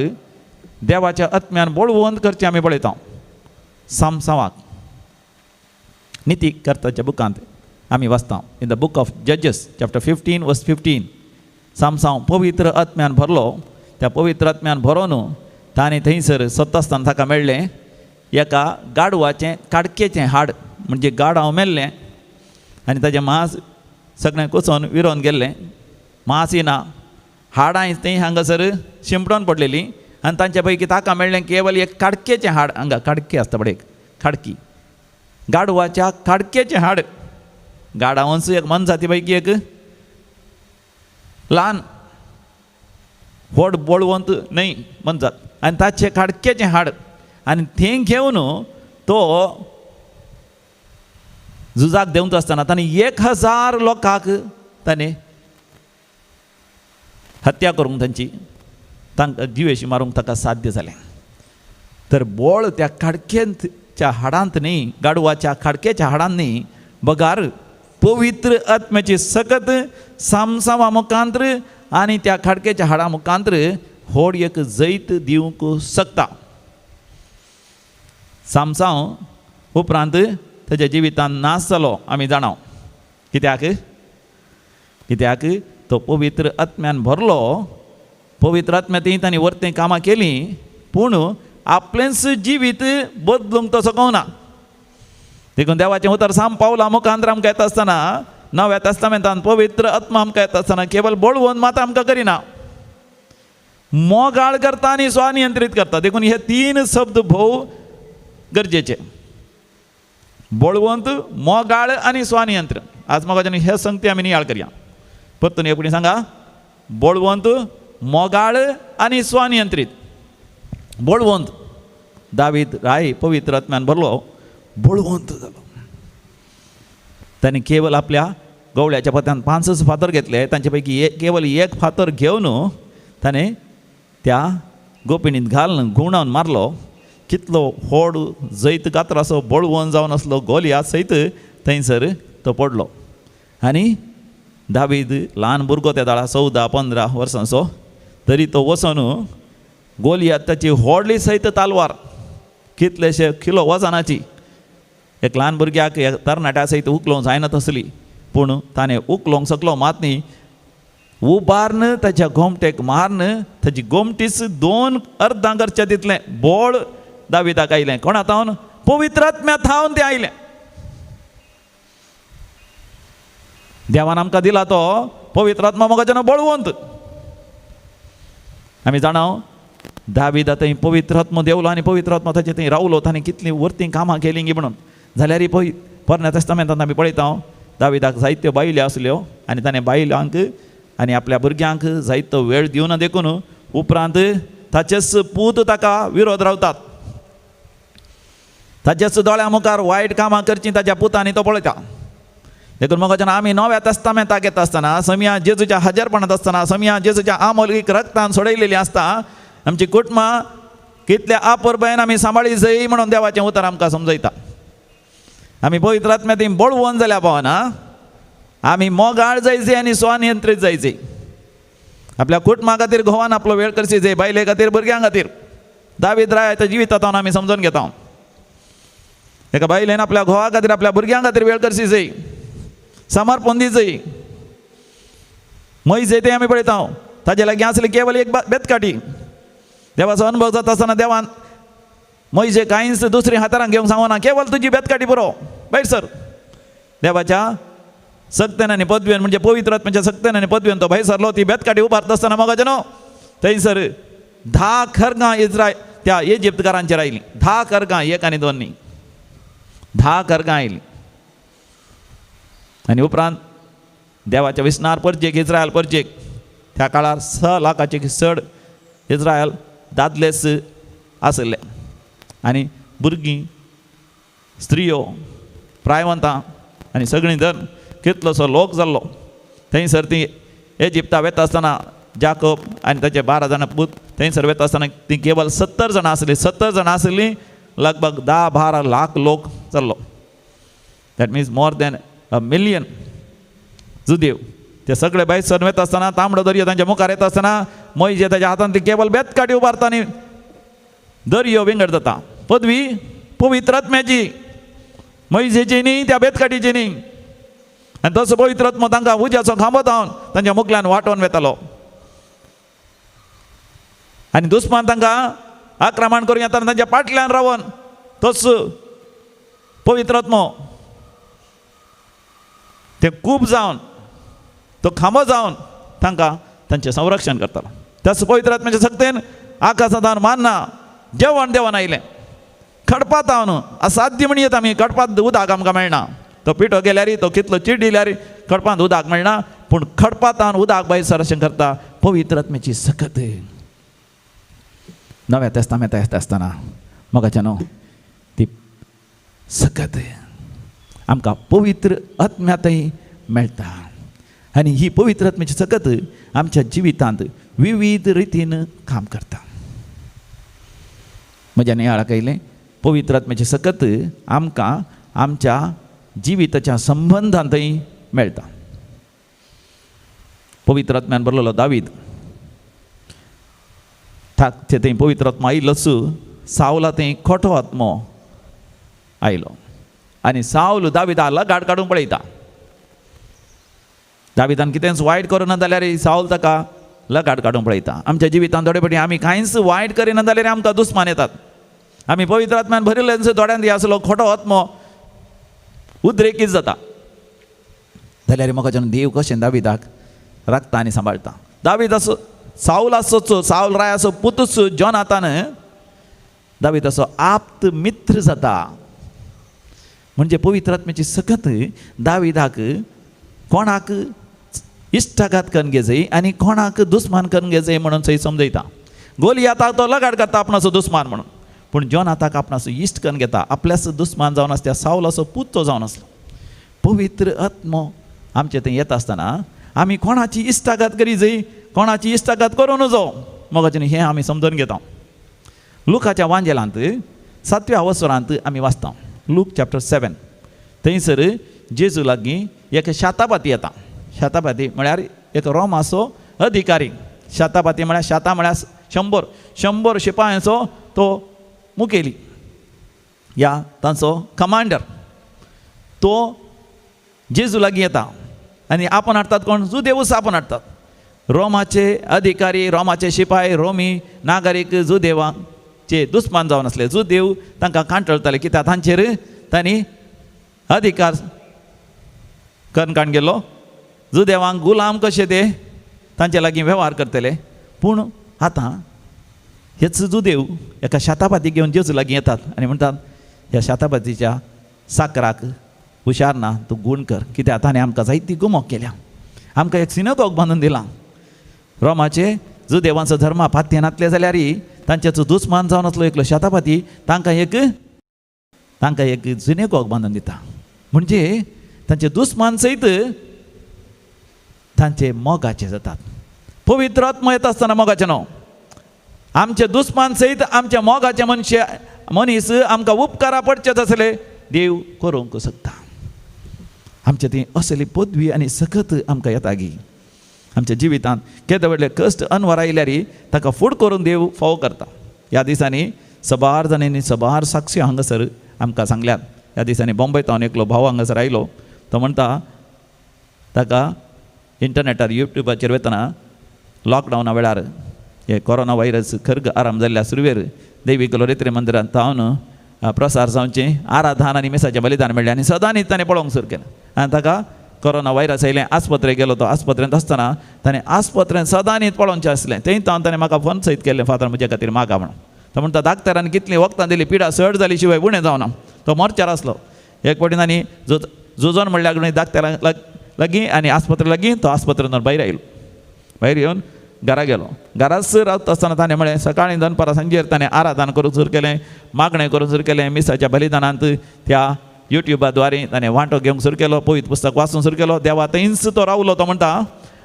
देवाच्या आत्म्यान बळवंत करचें आमी पळयता. सामसांवाक निती कर्ताच्या बुकांत आमी वाचता, in the book of Judges chapter 15 verse 15, सामसांव पवित्र आत्म्यान भरलो. त्या पवित्र आत्म्यान भरोन ताणें थंयसर सोदता आसतना ताका मेळ्ळें एका गाडवाचें काडकेचें हाड. म्हणजे गाड हांव मेल्लें आनी ताजें मांस सगळें कोसोन विरोन गेल्लें, मांस ना, हाडां थंय हांगासर शिंपडोन पडलेलीं. आनी तांचे पैकी ताका मेळ्ळें केवल एक काडकेचें हाड. हांगा काडके आसता पळय, एक खाडकी, गाडवाच्या काडकेचें हाड. गाडावंच एक मनजाती पैकी एक ल्हान, व्हड बळवंत न्हय मनजात, आनी ताचें खाडकेचें हाड. आनी तें घेवन तो झुजाक देंवता आसतना ताणें 1000 लोकांक ताणें हत्या करूंक, तांची तांकां जिवेशी मारूंक ताका साध्य जालें. तर बोळ त्या खाडकेच्या हाडांत न्ही, गाडवाच्या खाडकेच्या हाडांत न्ही, बगार पवित्र आत्म्याची सकत सामसामा मुखांत्र आनी त्या खाडकेच्या हाडा मुखांत्र होड एक जैत दिवंक शकता. सामसांव उपरांत ताच्या जिवितांत नाश जालो आमी जाणाव. कित्याक? कित्याक तो पवित्र आत्म्यान भरलो. पवित्र आत्म्या ती तांणी वर्तें कामां केलीं, पूण आपलेंच जिवीत बदलूंक तो शकना. देखून देवाचें उतर साम पावला मुखांतर आमकां येता आसतना, नव्या तेस्तामेंतान पवित्र आत्मा आमकां येता आसतना केवल बळवंत मात आमकां करिना, मोगाळ करता आनी स्वनियंत्रीत करता. देखून हे तीन शब्द भोव गरजेचे, बळवंत, मोगाळ आनी स्वनियंत्रण. आज मोगाच्यान हे संगती आमी नियाळ करया. परतून एक फावटी सांगा, बळवंत, मोगाळ आनी स्वनियंत्रीत. बळवंत, दावीद राय पवित्र आत्म्यान भरलो, बळवंत जालो. ताणें केवल आपल्या गवळ्याच्या पोत्यान 5 फातर घेतले, तांचे पैकी केवल एक फातर घेवन ताणें त्या गोपिणींत घालून घुंवडावन मारलो. कितलो व्हड जैत गात्राचो बळवंत जावन आसलो गोलियात सयत थंयसर तो पडलो. आनी दावीद ल्हान भुरगो त्या दाळा 14-15 वर्सांचो, तरी तो वचून गोलियात ताची व्हडली सयत तालवार कितलेशे किलो वजनाची, एक ल्हान भुरग्याक एक तरणाट्या सयत उखलोवंक जायना तसली, पूण ताणें उखलोवंक शकलो मात न्ही. उबार्न ताच्या गोमटेक मारन ताची गोमटीच 2 अर्दां करच्या तितलें बोळ दाविदाक आयलें. कोणा थावन? पवित्र आत्म्या थावन तें आयलें. देवान आमकां दिला तो पवित्र आत्मा मोगाच्यान बळवंत. आमी जाणाव दावीद थंय पवित्र आत्मो देवलो आनी पवित्र आत्मा ताचे थंय रावलो, ताणें कितलीं वर्तीं कामां केलीं गी म्हणून. जाल्यार पळय पोरण्या तेस्तामेंतांत आमी पळयता दाविदाक जायत्यो बायल्यो आसल्यो आनी ताणें बायलांक आनी आपल्या भुरग्यांक जायतो वेळ दिवना, देखून उपरांत ताचेच पूत ताका विरोध रावतात. ताचेच दोळ्या मुखार वायट कामां करचीं ताच्या पुतांनी तो पळयता. देखून मोगाच्यान आमी नव्या तेस्तामेंताक येता आसतना, समया जेजूच्या हाजेरपणांत आसतना, समया जेजूच्या आमोलीक रक्तान सोडयलेली आसता, आमची कुटुंबां कितल्या आपुरबायेन आमी सांबाळी जाय म्हणून देवाचें उतर आमकां समजयता. आमी पवित्र आत्म्या ती बळवंत जाल्या पावना, आमी मोगाळ जायचे आनी स्वनियंत्रीत जायचे. आपल्या कुटुंबा खातीर घोवान आपलो वेळ करची जाय, बायले खातीर, भुरग्यां खातीर. दावीद रायाच्या जिवितांत आमी समजून घेता, एका बायलेन आपल्या घोवा खातीर, आपल्या भुरग्यां खातीर वेळ करची जाय, समर्पण दी जाय. मैजे तें आमी पळयता, ताजे लागीं आसली केवल एक बेतकाठी. देवाचो अनुभव जाता आसतना देवान मैजे कांयच दुसरी हातारांक घेवंक सांगना, केवल तुजी बेतकाठी पुरो भायर सर. देवाच्या सक्तेन आनी पदवेन, म्हणजे पवित्र आत्म्याच्या सक्तेन आनी पदवेन तो भायर सरलो. ती बेतकाठी उबारता आसतना मोगाचें न्हू थंयसर 10 खरगां इस्रायल त्या इजिप्तकारांचेर आयलीं. 10 खरगां, 1 आनी 2 न्ही, 10 खरगां आयलीं. आनी उपरांत देवाच्या विसनार परजेक, इस्रायल परजेक, त्या काळार 6 लाखाचे चड इस्रायल दादलेच आसले आनी भुरगीं, स्त्रियो, प्रायवंतां आनी सगळीं धर कितलोसो लोक जाल्लो. थंयसर ती इजिप्ता वेता आसतना जाकोब आनी ताचे 12 जाणां पूत थंयसर वेता आसतना ती केवल 70 जाणां आसलीं. 70 जाणां आसलीं, लगभग 10-12 लाख लोक जाल्लो. That means more than a million जुदेव. ते सगळे भायर सरून वेता आसतना तांबडो दर्यो तांच्या मुखार येता आसतना मोयजे ताच्या हातान ती केवल बेतकाठी उबारता आनी दर्यो विंगड जाता. पदवी पवित्र आत्म्याची, मोयजेची न्ही, त्या बेतकाठीची न्ही. आनी तसो पवित्र आत्मो तांकां उज्याचो खांबो जावन तांच्या मुखल्यान वाटोवन वेतालो. आनी दुस्मान तांकां आक्रमण करून येताना तांच्या फाटल्यान रावन तस पवित्र आत्मो ते खूब जावन तो खांबो जावन तांकां तांचें संरक्षण करतालो. त्याच पवित्र आत्म्याच्या सक्तेन आकाशांत मान्ना जेवण देवान आयलें. खडपात हांव असाध्य म्हणयेत आमी, खडपांत उदक आमकां मेळना. तो पिठो गेल्यार, तो कितलो चिडिल्यार खडपांत उदक मेळना, पूण खडपांत उदक भायर संरक्षण करता पवित्र आत्म्याची सकत. नव्या तेस्तामेंत येता आसतना मोगाच्या न्हू ती सकत आमकां पवित्र आत्म्यांतय मेळटा. आनी ही पवित्र आत्म्याची सकत आमच्या जिवितांत विविध रितीन काम करता. म्हज्या नियाळाक आयलें पवित्र आत्म्याची सकत आमकां आमच्या जिविताच्या संबंधांतय मेळटा. पवित्र आत्म्यान भरलेलो दावीद थंय पवित्र आत्मा आयिल्लोच सावला थंय खोटो आत्मो आयलो आनी सावल दाविदा लगाड काडूंक पळयता. दाविदान कितेंच वायट करूना जाल्यार सावल ताका लगाड काडूंक पळयता. आमच्या जिवितांत थोडे फावटी आमी कांयच वायट करिना जाल्यार आमकां दुस्मान येतात. आमी पवित्र आत्म्यान भरिल्ले थोड्यांत हे आसलो खोटो आत्मो उद्रेकीत जाता. जाल्यार म्हाका देव कशें दाविदाक राखता आनी सांबाळटा. दावीद असो सावल आसचो, सावल रायाचो पुतूच जोनातान दावीदाचो आप्त मित्र जाता. म्हणजे पवित्र आत्म्याची सकत दाविदाक कोणाक इश्टागात करून घेजय आनी कोणाक दुस्मान करून घेजय म्हणून सय समजयता. गोलियाताक तो लगाड करता आपणाचो दुस्मान म्हणून, पूण जोनाताक आपणाचो इश्ट करून घेता. आपल्याच दुस्मान जावन आसता सावलाचो पूत तो जावन आसलो. पवित्र आत्मो आमचे थंय येता आसतना आमी कोणाची इश्टागात करी जाय, कोणाची इश्टागात करूं नजो मोगाचें हें आमी समजून घेता. लुकाच्या वांजेलांत 7व्या अवसरांत आमी वाचता, लूक चॅप्टर 7. थंयसर जेजू लागीं एक शातापाती येता. शातापाती म्हळ्यार एक रोमाचो अधिकारी. शातापाती म्हळ्यार शाता म्हळ्यार 100, 100 शिपायांचो तो मुखेली या तांचो कमांडर. तो जेजू लागीं येता आनी आपण हाडटात कोण? जुदेवूच आपण हाडटात. रोमाचे अधिकारी, रोमाचे शिपाय, रोमी नागरीक जुदेवाचे दुस्मान जावन आसले. जुदेव तांकां कांटळटाले कित्याक तांचेर तांणी अधिकार करून काण गेलो. जुदेवांक गुलाम कशे ते तांचे लागीं वेव्हार करतले. पूण आतां हेच जुदेव एका शातापाती घेवन जेजू लागीं येतात आनी म्हणटात, ह्या शातापातीच्या साकराक हुशार ना, तूं गूण कर, कित्याक ताणें आमकां जायती गुमोक केल्या, आमकां एक सिनगोग बांदून दिलां. रोमाचे जुदेवांचो धर्मा पात्येन नातले जाल्यार तांचेचो दुस्मान जावन आसलो एकलो शातापाती तांकां एक सिनेगोग बांदून दिता. म्हणजे तांचे दुस्मान सयत तांचे मोगाचे जातात. पवित्र आत्मो येता आसतना मोगाचें न्हू, आमचे दुस्मान सयत आमच्या मोगाचे मनीस आमकां उपकारा पडचेच आसले देव करूंक शकता. आमचे ती असली पदवी आनी सकत आमकां येता गी. आमच्या जिवितांत केदे व्हडले कश्ट अनवर आयल्यार ताका फूड करून देव फावो करता. ह्या दिसांनी सबार जाणांनी सबार साक्षी हांगासर आमकां सांगल्यात. ह्या दिसांनी बॉम्बे तावन एकलो भाव हांगासर आयलो. तो म्हणटा ताका इंटरनेटार युट्यूबाचेर वतना लॉकडावना वेळार हे कोरोना व्हायरस खर्ग आराम जाल्ल्या सुरवेर देवी लोरेत्री मंदिरांत तावन प्रसार जावचें आराधन आनी मिसाचें बलिदान मेळ्ळें आनी सदांच ताणें पळोवंक सुरू केलें. आनी ताका कोरोना व्हायरस आयलें, आस्पत्रेक गेलो. तो आस्पत्रेंत आसतना ताणें आस्पत्रेंत सदांच पळोवचें आसलें. थंय तावन ताणें म्हाका फोन सयत केल्लें, फादर म्हज्या खातीर मागा म्हणून. तो म्हणटा डाक्टरान कितलीं वखदां दिली, पिडा चड जाली शिवाय उणें जावना. तो मोर्चार आसलो. एक फावटी तांणी झुजोन म्हणल्यार डाक्टरां लागीं आनी आस्पत्रे लागीं तो आस्पत्रेंत भायर आयलो. भायर येवन घरा गेलो. घराच रावता आसतना ताणें म्हळें सकाळीं दनपारां सांजेर ताणें आराधन करूंक सुरू केलें, मागणें करूंक सुरू केलें. मिसाच्या बलिदानांत त्या युट्यूबाद्वारे ताणें वांटो घेवंक सुरू केलो, पवित्र पुस्तक वाचूंक सुरू केलो. देवा थंयच तो रावलो. तो म्हणटा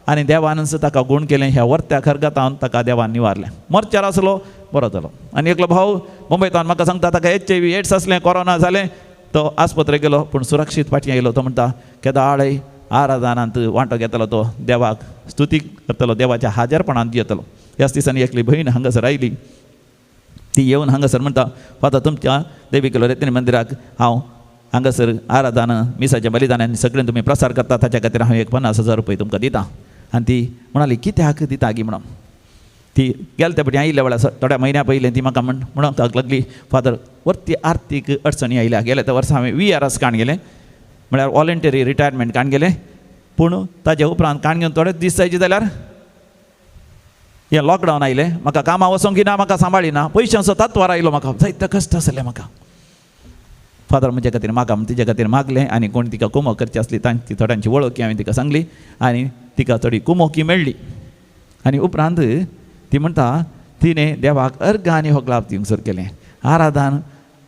आनी देवानच ताका गूण केलें. ह्या वर्त्या खरगतान ताका देवान निवारलें. मोर्चार आसलो, बरो जालो. आनी एकलो भाव मुंबयतान म्हाका सांगता ताका HIV AIDS आसलें, कोरोना जालें, तो आस्पत्रेक गेलो पूण सुरक्षीत फाटीं आयलो. तो म्हणटा केदाळय आराधनांत वांटो घेतलो, तो देवाक स्तुती करतलो, देवाच्या हाजरपणांत येतलो. ह्याच दिसांनी एकली भयण हांगासर आयली. ती येवन हांगासर म्हणटा, फादर तुमच्या देवी लोरेत्री मंदिराक हांव हांगासर आराधन मिसाचें बलिदान आनी सगळें तुमी प्रसार करता, ताच्या खातीर हांव एक 50,000 रुपये तुमकां दिता. आनी ती म्हणाली कित्याक दिता गी म्हणून. ती गेले त्या फावटी आयिल्ल्या वेळार थोड्या म्हयन्या पयलीं ती म्हाका म्हणूंक लागली, फादर वरती आर्थीक अडचणी आयल्या. गेल्या त्या वर्सा हांवें VRS काण गेलें, म्हळ्यार वॉलंटरी रिटायरमेंट काण गेलें. पूण ताज्या उपरांत काण घेवन थोडेच दीस जायचे जाल्यार हें लॉकडावन आयलें. म्हाका कामां वचोंक ना, म्हाका सांबाळी ना, पयशांचो तत्वार आयलो, म्हाका जायते कश्ट आसले म्हाका. फादर म्हज्या खातीर मागा म्हण तिज्या खातीर मागलें आनी कोण तिका कुमोक करची आसली तांची थोड्यांची वळखी हांवें तिका सांगली आनी तिका थोडी कुमोकी मेळ्ळी. आनी उपरांत ती म्हणटा तिणें देवाक अर्घ आनी होगलाप दिवंक सुरू केलें. आराधन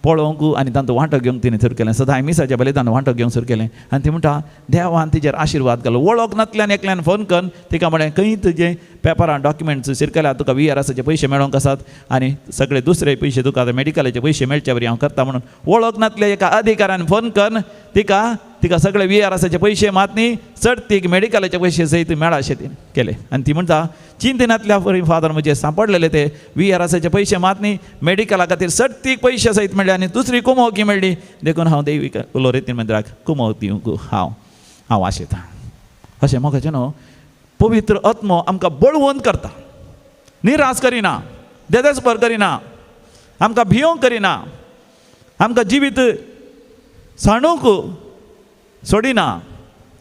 पळोवंक आनी तांचो वांटो घेवंक तिणें सुरू केलें. सदांय मिसाच्या बलिदान वांटो घेवंक सुरू केलें. आनी ती म्हणटा देवान तिजेर आशिर्वाद घालो. वळख नातल्यान एकल्यान फोन करून तिका म्हळें खंय तुजें पेपरां डॉक्युमेंट्स शिरकल्या, तुका VRSाचे पयशे मेळोंक आसात आनी सगळे दुसरे पयशे तुका आतां मेडिकलाचे पयशे मेळचे बरी हांव करता म्हणून. वळख नातल्या एका अधिकाऱ्यान फोन करून तिका तिका सगळे we are एसाचे पयशे मात न्ही चड तीक मेडिकलाचे पयशे सयत मेळाशे तिणें केले. आनी ती म्हणटा चिंतनांतल्या बरी फादर म्हजे सांपडलेले ते we are एसाचे पयशे मात न्ही मेडिकला खातीर चड तीक पयशे सयत मेळ्ळे आनी दुसरी कुमोकी मेळ्ळी, देखून हांव देवीक लोरेतीन मंदिराक कुमोक दिवंक हांव हांव आशेतां. अशें मोगाचें न्हू पवित्र आत्मो आमकां बळवंत करता, निराश करिना, देदेसपर करिना, आमकां भियोंक करिना, आमकां जिवीत सांडूंक सोडिना.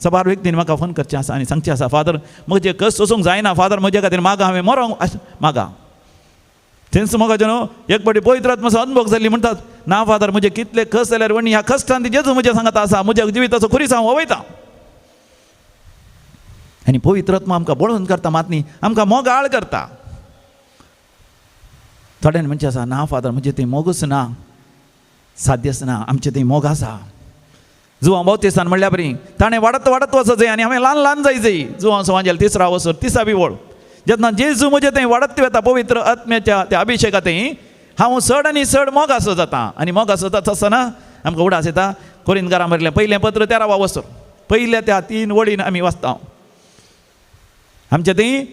सबार व्यक्तीन म्हाका फोन करचें आसा आनी सांगचें आसा, फादर म्हजें कस सोसूंक जायना, फादर म्हजे खातीर मागा, हांवें मरोंक मागा. थंयच मोगाचें न्हू एक फावटी पवित्र आत्म्याचो अनुभव जाल्ली म्हणटात, ना फादर म्हजे कितले कस जाल्यार वणी ह्या कश्टान जेजू म्हजें सांगता आसा, म्हज्या जिविताचो खुरीस हांव वयता. आनी पवित्र आत्मा आमकां बळवंत करता मात न्ही आमकां मोगाळ करता. थोड्यांनी म्हणचें आसा, ना फादर म्हजें थंय मोगूच ना, साध्यच ना, आमचें थंय मोग आसा. जुवां बावतिस्तान म्हणल्या बरी ताणें वाडत वाडत वचत जाय आनी हांवें ल्हान ल्हान जाय जाय. जुवां सवांजेल तिसरा वसर तिसावी वळ जेन्ना जेजू म्हजें थंय वाडत वता पवित्र आत्म्याच्या त्या अभिशेका थंय हांव चड आनी चड मोग आसो जाता. आनी मोग आसो जाता आसतना आमकां उडास येता कोरिंदकारां बरयलें पयलें पत्र 13 वसर पयल्या त्या 3 वळीन आमी वाचता. आमच्या थंय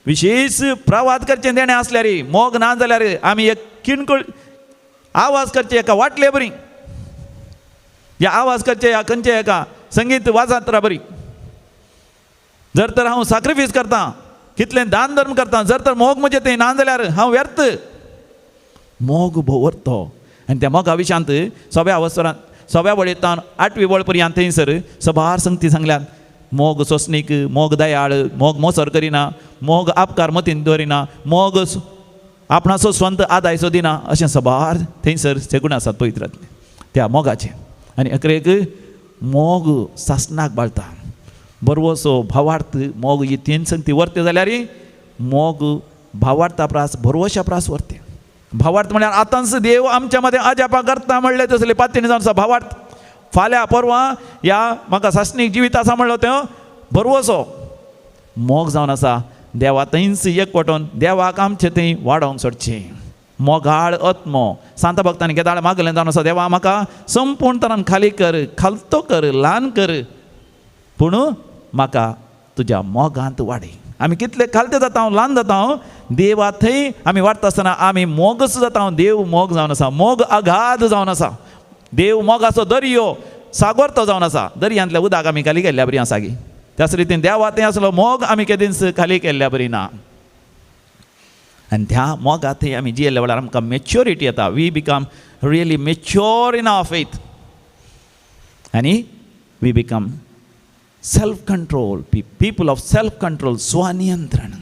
विशेश प्रवाद करचें देणें आसल्यार मोग ना जाल्यार आमी एक किणकळ आवाज करचे एका वाटले बरी, या आवाज करचे ह्या खंयचे एका संगीत वाजात्रा बरी. जर तर हांव साक्रिफीस करता, कितलें दान धर्म करता, जर तर मोग म्हजें थंय ना जाल्यार हांव व्यर्थ. मोग भोवरतो आनी त्या मोगा विशांत सव्या वसरांत सव्या वळेतान 8वी वळ पर्यंत थंयसर सबार संगती सांगल्यात. मोग सोंसणीक, मोग दयाळ, मोग मोसर करिना, मोग आपकार मतीन दवरिना, मोग आपणाचो स्वंत आदायचो दिना, अशें सबार थंयसर सेगूण आसात पवित्रांतले त्या मोगाचें. आनी अकरेक मोग सासणाक बाळता, बरवसो भावार्थ मोग ही तीन संगती व्हरते जाल्यार मोग भावार्था प्रास भरवशा प्रास व्हरते. भावार्थ म्हळ्यार आतांच देव आमच्या मदें अजापां करता म्हणलें तसले पातीण जावन आसा भावार्थ. फाल्यां परवां ह्या म्हाका सासणीक जिवीत आसा म्हणलो तो भरवसो मोग जावन आसा. देवा थंयच एक वांटोवन देवाक आमचें थंय वाडोवंक सोडचें. मोगाळ आत्मो सांता भक्तांनी केदाळ मागलें जावन आसा, देवा म्हाका संपूर्ण तरान खाली कर, खालतो कर, ल्हान कर, पूण म्हाका तुज्या मोगांत वाडय. आमी कितले खालते जाता ल्हान जाता देवा थंय आमी वाडटा आसतना आमी मोगच जाता. देव मोग जावन आसा, मोग अगाध जावन आसा. देव मोगाचो दर्यो सागर तो जावन आसा. दर्यांतल्या उदक आमी खाली केल्ल्या बरी आसा गी, त्याच रितीन देवा थंय आसलो मोग आमी केदींच खाली केल्ल्या बरी ना. आनी त्या मोगा थंय आमी जियेल्ल्या वेळार आमकां मॅच्युरिटी येता. We become really mature in our faith आनी we become self control, people of self control, स्वनियंत्रण.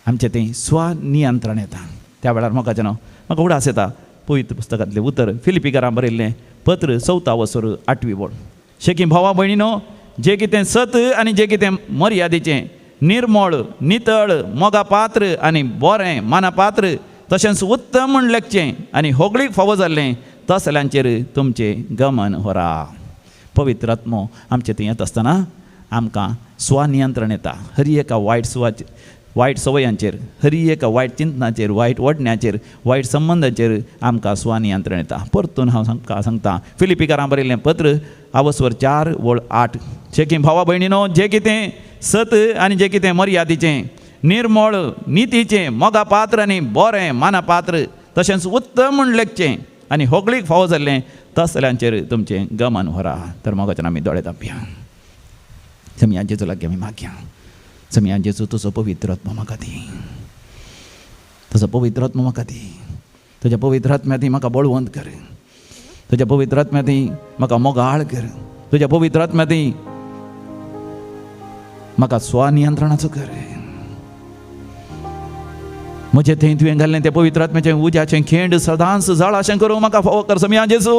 आमचें तें स्वनियंत्रण येता त्या वेळार मोगाचें न्हू म्हाका उडास येता पवित्र पुस्तकांतलें उतर फिलिपीकारां बरयल्लें पत्र 4 वसर 8वी वळ. शेकी भावा भयणीनो, जें कितें सत आनी जें कितें मर्यादेचें, निर्मळ, नितळ, मोगा पात्र आनी बरें मानापात्र, तशेंच उत्तम म्हूण लेखचें आनी होगळीक फावो जाल्लें तसल्यांचेर तुमचें गमन व्हरा. पवित्र आत्मो आमचें थंय येता आसतना आमकां स्वनियंत्रण येता. हरी एका वायट सवयांचेर, हरी एका वायट चिंतनाचेर, वायट ओडण्याचेर, वायट संबंदाचेर आमकां स्वनियंत्रण येता. परतून हांव सांगता फिलिपीकारां बरयल्लें पत्र आवसवर 4 वळ 8. शेकी भावा भयणीनो, जें कितें सत आनी जें कितें मर्यादेचें, निर्मळ, नितीचें, मोगा पात्र आनी बरें मानापात्र, तशेंच उत्तम म्हूण लेखचें आनी होगळीक फावो जाल्लें तसल्यांचेर तुमचें गमन व्हरा. तर मोगाच्यान आमी दोळे धांपया, समिया जेजू लागीं आमी मागया. समिया जेजू तुजो पवित्र आत्मो म्हाका दी, तुजो पवित्र आत्मो म्हाका दी. तुज्या पवित्र आत्म्या ती म्हाका बळवंत कर, तुज्या पवित्र आत्म्या ती म्हाका मोगाळ कर, तुज्या पवित्र आत्म्या ती म्हाका स्वनियंत्रणाचो कर. म्हजें थंय तुवें घाल्लें तें पवित्र आत्म्याचें उज्याचें खेंड सदांच जळाशें करूं म्हाका फावो कर समिया जेजू.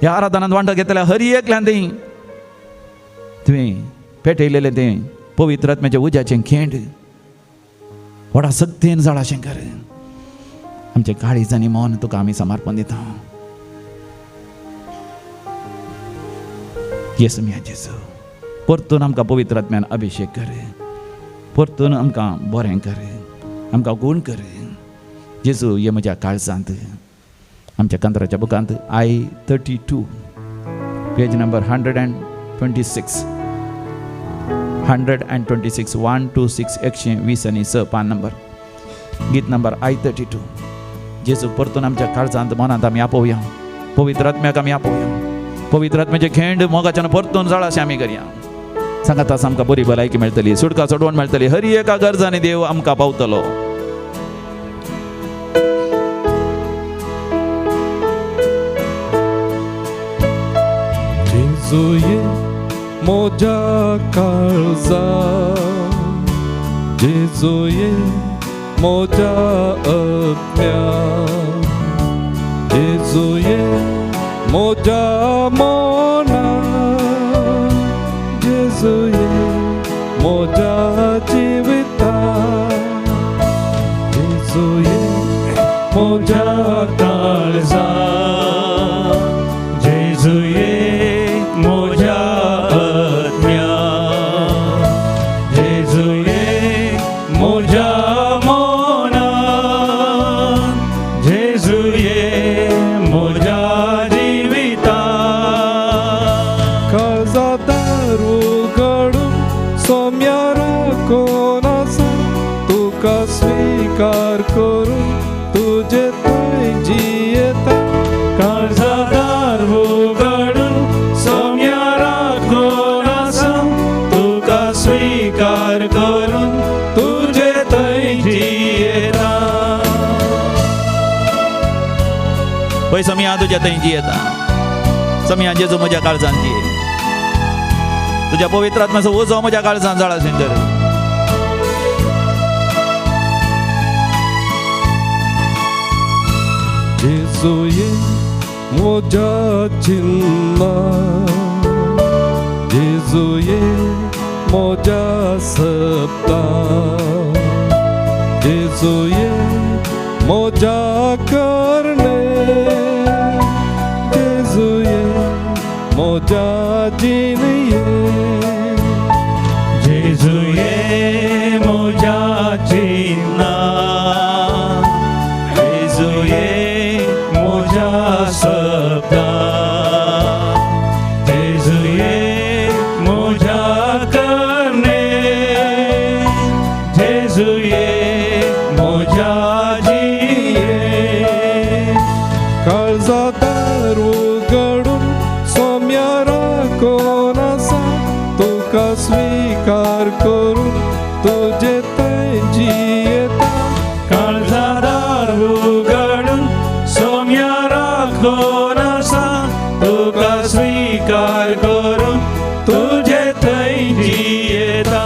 ह्या आराधनांत वांटो घेतल्या हरी एकल्यान थंय तुवें पेटयलेलें तें पवित्र आत्म्याचें उज्याचें खेंड व्हडा सक्तेन जळाशें कर. आमचें काळीज आनी मन तुका आमी समर्पण दिता. येस मिया जेजू, परतून आमकां पवित्र आत्म्यान अभिशेक कर, परतून आमकां बरें कर, आमकां गूण कर. जेजू ये म्हज्या काळजांत. आमच्या कांतराच्या बुकांत I 32 Page number 126, 126, 126, 126 पान नंबर, गीत नंबर I32. जेजू परतून आमच्या काळजांत मनांत आमी आपोवया, पवित्र आत्म्याक आमी आपोवया, पवित्र आत्म्याचे खेंड मोगाच्यान परतून जाळाशें आमी करया. सांगात आमकां बरी भलायकी मेळटली, सुटका सोडवण मेळटली, हर एका गरजांनी देव आमकां पावतलो. जेजू म्हज्या काळजा, जेजू म्हज्या आत्म्या, जेजू म्हज्या मना, जेजू म्हज्या जिविता, जेजू म्हज्या काळजा, जेजू म्हज्या आत्म्या, जेजू म्हज्या मना, जेजू म्हज्या जिविता. काळजा दार उगडून सोम्या राखून आसा, तुका स्विकार करून तुजे थंय जियेता. काळजा दार उगडून सोम्या राखून आसा, तुका स्विकार करून तुजे थंय जियेता. पळय समिया तुज्या थंय जियेता, समिया जेजू म्हज्या काळजान जिये, तुज्या पवित्र आत्म्याचो उजो म्हज्या काळजान जाळाशें कर. जेजू म्हज्या चिन्ना, जेजू म्हज्या सप्ता, जेजू म्हज्या करणे, जेजू म्हज्या जिणये. जेजू म्हज्या चिन्ना, जेजू म्हज्या सप्ता, जेजू म्हज्या करणे, जेजू म्हज्या जिये. काळजा दार उगडून सोम्या राखून आसा, तुका स्विकार करून तुजे थंय जियेता. काळजा दार उगडून सोम्या राखून आसा, तुका स्विकार करून तुजे थंय जियेता.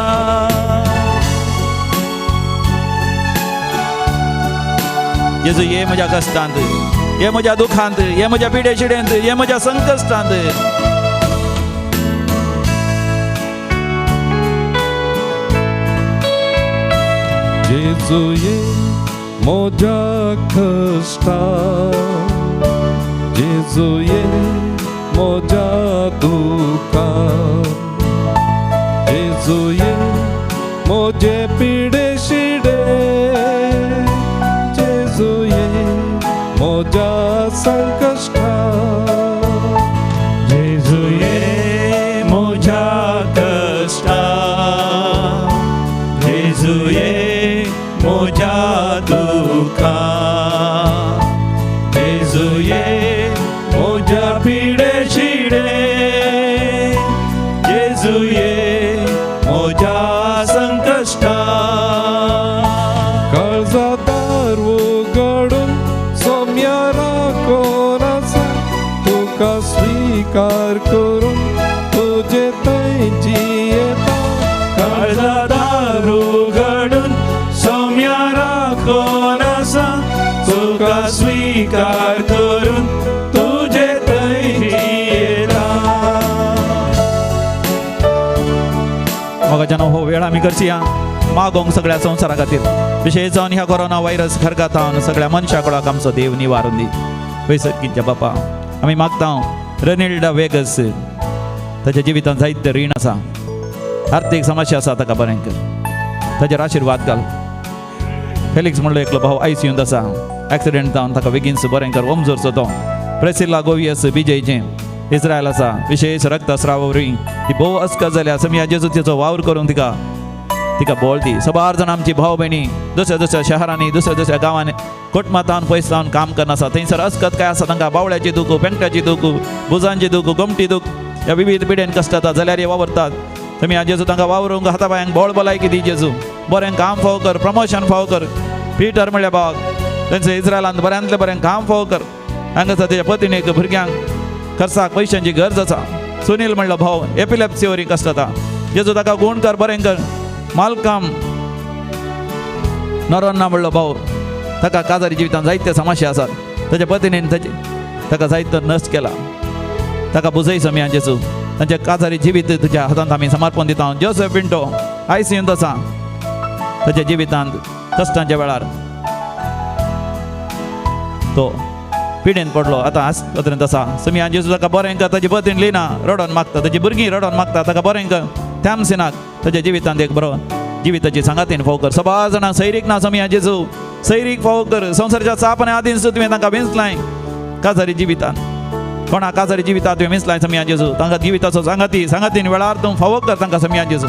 जेजू ये म्हज्या कश्टांत, ये म्हज्या दुखांत, ये म्हज्या पिडे शिडेंत, ये म्हज्या संकश्टांत. जेजू म्हज्या कश्टा, जेजू म्हज्या दुखा, जेजू म्हजे पिडे शिडे, जेजू म्हज्या संकश्टा. जेजू म्हज्या कश्टा, जेजू म्हज्या दुखा, जेजू म्हज्या पिडे शिडे, जेजू म्हज्या संकश्टा. काळजा दार उगडून सोम्या राखून आसा, तुका स्विकार करून तुजे थंय जियेता. काळजा दार उगडून सोम्या राखून आसा, तुका स्विकार करून तुजे थंय जियेता. मोगाच्यान हो वेळ आमी करची मागोंक सगळ्या संवसारा खातीर, विशेश जावन ह्या कोरोना व्हायरस खरगातावन सगळ्या मनशा कुळाक आमचो देव निवारून दी. पयसकीच्या बापा आमी मागता रनिल्डा वेगस ताच्या जिवितांत जायते रीण आसा, आर्थीक समस्या आसा, ताका बरें कर, ताचेर आशिर्वाद घाल. फेलिक्स म्हणलो एकलो भाव आयसीयूंत आसा, एक्सिडेंट जावन ताका बेगीन बरें कर, ओमजोरचो तो. प्रेसिल्ला गोवियस बिजयचें इस्रायल आसा, विशेष रक्तस्राव वरवीं ती भोव अस्कत जाल्या. समिया जेजू तिचो वावर करून तिका तिका बोल दी. सबार जाण आमची भाव भयणी दुसऱ्या दुसऱ्या शहरांनी, दुसऱ्या दुसऱ्या गांवांनी कोटमातान पयस जावन काम करना आसा. थंयसर अस्कत काय आसा तांकां बावळ्याची दूख, पेंकट्याची दूख, बुजांची दूख, गोमटी दूख, ह्या विविध पिडेन कश्ट जाता जाल्यार हे वावरतात. तुमी जेजू तांकां वावरूंक हाता पांयांक बोळ भलायकी दी जेजू, बरें काम फावो कर, प्रमोशन फावो कर. पिटर म्हणल्या भावाक तेंचे इस्रायलांत बऱ्यांतलें बरें काम फावो कर. हांगासर तेच्या पतिणीक भुरग्यांक खर्चाक पयशांची गरज आसा. सुनील म्हणलो भाव एपिलेप्सी वरी कश्ट जाता, जेजू ताका गूण कर, बरें कर. मालकाम नरोन्ना म्हणलो भाव ताका काजारी जिवितांत जायते समस्या आसात, ताच्या पतिणीन ताचे ताका जायतो नश्ट केला. ताका बुजय समिया जेजू, तांच्या काजारी जिवीत तुज्या हातांत आमी समर्पण दिता. जोसेफ पिंटो आयसीयूंत आसा, ताच्या जिवितांत कश्टांच्या वेळार तो पिडेन पडलो, आतां आस्पत्रेंत आसा. समिया जेजू ताका बरें कर. ताची पतीण लिना रडोन मागता, ताची भुरगीं रडोन मागता ताका बरें कर. थॅमसिनाक ताच्या जिवितांत एक बरो जिविताची सांगातीन फावो कर. सबार जाणांक सैरीक ना समिया जेजू, सैरीक फावो कर. संवसाराच्या चापने आदीन सुद्दां तुवें तांकां विंचलाय काजारी जिवितांत. कोणा काजारी जिवितात तुवें विंचलाय समिया जेजू, तांकां जिविताचो सांगाती सांगातीन वेळार तूं फावो कर तांकां समिया जेजू.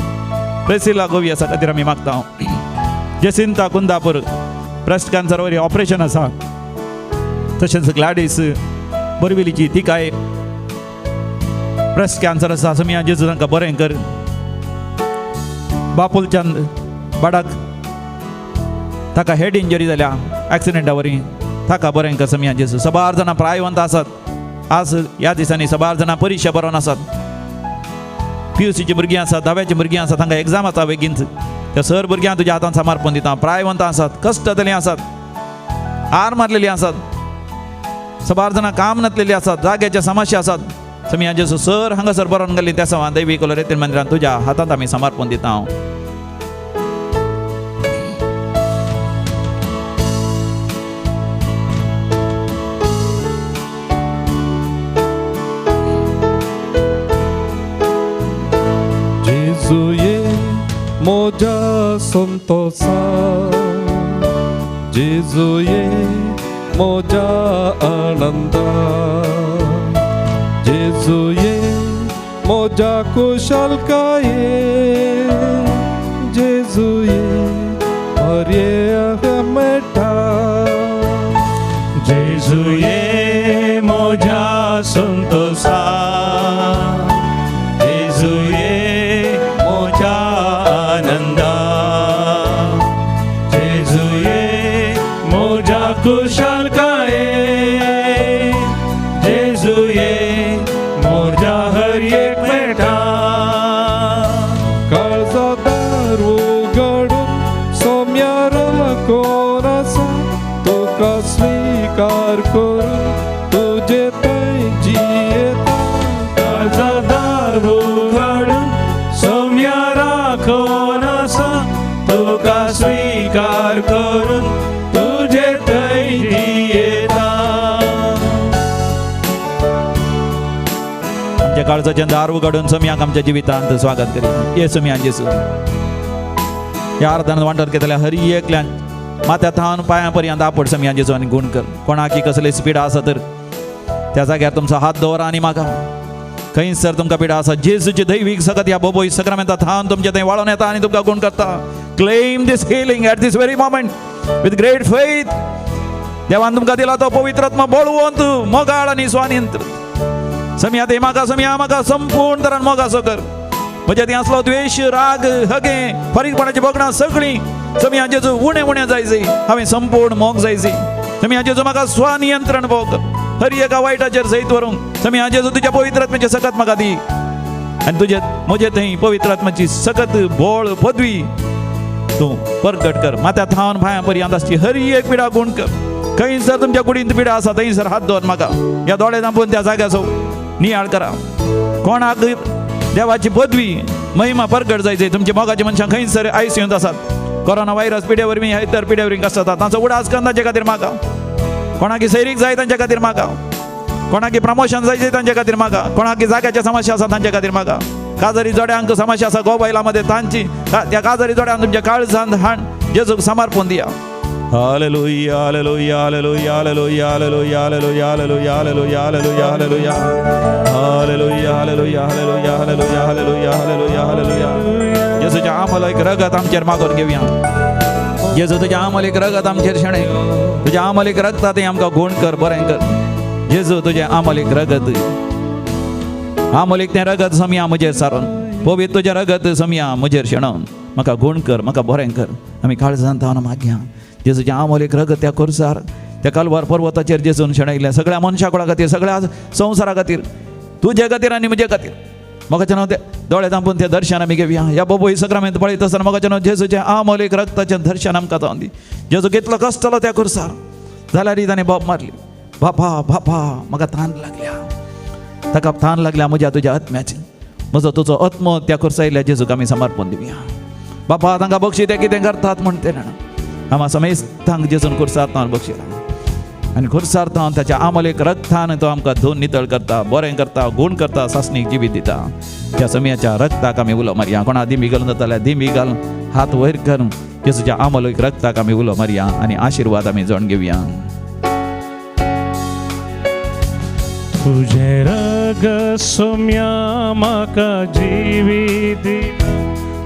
प्रेसिला गोवियासा खातीर आमी मागता. जेसिंता कुंदापूर ब्रेस्ट कॅन्सर वरी ऑपरेशन आसा. तशेंच ग्लॅडीस बोरविलीची तिकाय ब्रेस्ट कॅन्सर आसा. समिया जेजू तांकां बरें कर. बापुलचंद बाडाक ताका हेड इंजरी जाल्या एक्सिडेंटा वरी, ताका बरें कर समिया जेजू. सबार जाणां प्रायवंत आसात आज ह्या दिसांनी, सबार जाणां परिक्षा बरोवन आसात. पीयूसीची भुरगीं आसात, धाव्याची भुरगीं आसात, तांकां एग्जाम आसा बेगीनच. त्या सर भुरग्यांक तुज्या हातान समर्पण दिता. प्रायवंत आसात, कश्ट जातलीं आसात, हार मारलेली आसात, सबार जाणां काम नासलेली आसात, जाग्याच्या समस्या आसात. समिया जेजू सर हांगासर बरोवन गेल्ली त्या सवान दैवी कोलोरेतील मंदिरान तुज्या हातांत आमी समर्पण दिता. हांव जेजू ये म्हज्या संतोषा, जेजू ये म्हज्या आनंदा, जेजू ये म्हज्या कुशलकाये, जेजू ये हरये मेळटा. जेजू ये म्हज्या संतोषा, जेजू ये म्हज्या आनंदा, जेजू ये म्हज्या कुशलकाये, जेजू ये म्हज्या हर एक मेळटा. काळजा दार उगडून सोम्या राखून आसा, तुका स्विकार करून तुजे थंय जियेता. काळजा दार उघडून सौम्या राखून आसा, तुका स्वीकार करून तुजे थंय जियेता. आमच्या काळजाचें दार उगडून समियाक आमच्या जिवितांत स्वागत करी. ये समिया जेजू ह्या अर्दान वांटर घेतल्या हर एकल्यान माथ्या थावन पांयां पर्यंत आपड समिया जेजू आनी गूण कर. कोणाकी कसली स्पीड आसा तर त्या जाग्यार तुमचो हात दवर आनी मागा. खंयसर तुमकां पिडा आसा जेजूची दैवीक सकत ह्या बोबोय सक्रामेंता थावन तुमच्या थंय वाळोन येता आनी तुमकां गूण करता. Claim this healing at this very moment with great faith. देवान तुमकां दिला तो पवित्र आत्मा बळवंत, मोगाळ आनी स्वानियंत्रित. समिया ते म्हाका समिया म्हाका संपूर्ण तरान मोगासो कर. म्हज्या थंय आसलो द्वेश, राग, हगे, फारीकपणाची भोगणां सगळीं समिया जेजू उणें उणें जायची. हांवें संपूर्ण मोग जायची. समिया जेजू म्हाका स्वनियंत्रण भोग हर एका वायटाचेर जैत व्हरूंक. समिया जेजू तुज्या पवित्र आत्म्याची सकत म्हाका दी आनी तुजे म्हजे थंय पवित्र आत्म्याची सकत बोळ पदवी तूं परगट कर. माथ्या थावन पांयां पर्यंत आसची हर एक पिडा गूण कर. खंयसर तुमच्या कुडींत पिडा आसा थंयसर हात दवर म्हाका. ह्या दोळे धांपून त्या जाग्याचो नियाळ करा. कोणाक देवाची पदवी महिमा परगट जायची. तुमच्या मोगाची मनशां खंयसर आयसीयूंत आसात, कोरोना व्हायरस पिडे वरवीं इतर पिडे वरवीं कश्ट जाता, तांचो उडास कर तांचे खातीर मागा. कोणाकी सैरीक जाय तांचे खातीर मागा. कोणाकी प्रमोशन जाय तांचे खातीर मागा. कोणाकी जाग्याच्या समस्या आसा तांचे खातीर मागा. काजारी जोड्यांक समस्या आसा गोबायला मध्ये तांची त्या काजारी जोड्यांक तुमच्या काळजांत हाण जेजूक समर्पण दिया. Hallelujah, hallelujah, hallelujah, hallelujah, hallelujah, hallelujah, hallelujah, hallelujah, hallelujah, hallelujah, hallelujah, hallelujah, hallelujah, hallelujah, hallelujah, hallelujah, hallelujah. जेजूच्या आमोलीक रगत आमचेर मागून घेवया. जेजू तुज्या आमोलीक रगत आमचेर शेणय. तुज्या आमोलीक रगता तें आमकां गुण कर, बरें कर. जेजू तुजें आमोलीक रगत, आमोलीक तें रगत समया म्हजेर सारून, पवित्र तुजें रगत समया म्हजेर शेणोवन म्हाका गुण कर, म्हाका बरें कर. आमी काळजान तावन मागया. जेजूचें आमोलीक रगत त्या खुर्सार, त्या कालवार पर्वताचेर जेजून शेणयलें सगळ्या मनशा कुळा खातीर, सगळ्या संवसारा खातीर, तुजे खातीर आनी म्हजे खातीर. म्हाका नांव ते दोळे धांपून तें दर्शन आमी घेवया. ह्या बोबोई सक्रामेंत पळयत आसतना म्हाका नांव जेजूचें आमोलीक रगताचें दर्शन आमकां जावन दी. जेजू कितलो कश्टलो त्या खुर्सार, जाल्यार ताणें बोब मारली, बापा बापा म्हाका तान लागल्या. ताका तान लागल्या म्हज्या तुज्या आत्म्याची. म्हजो तुजो आत्मो त्या खुर्सा जेजूक आमी समर्पण दिवया. बापा तांकां बक्षी ते कितें करतात म्हण ते जाणा. आमा समेस्तांक जेजून खुर्सार तावन बक्षिला आनी खुर्सार तावन ताच्या आमोलीक रगतान तो आमकां धुवन नितळ करता, बरें करता, गूण करता, सासणीक जिवीत दिता. त्या समयाच्या रगताक आमी उलो मारया. कोणा दिंबी घालून जाता जाल्यार दिंबी घालून हात वयर करून जेजूच्या आमोलीक रगताक आमी उलो मारया आनी आशिर्वाद आमी जाण घेवया. तुझे रग सोम्या म्हाका जिवीत दिता,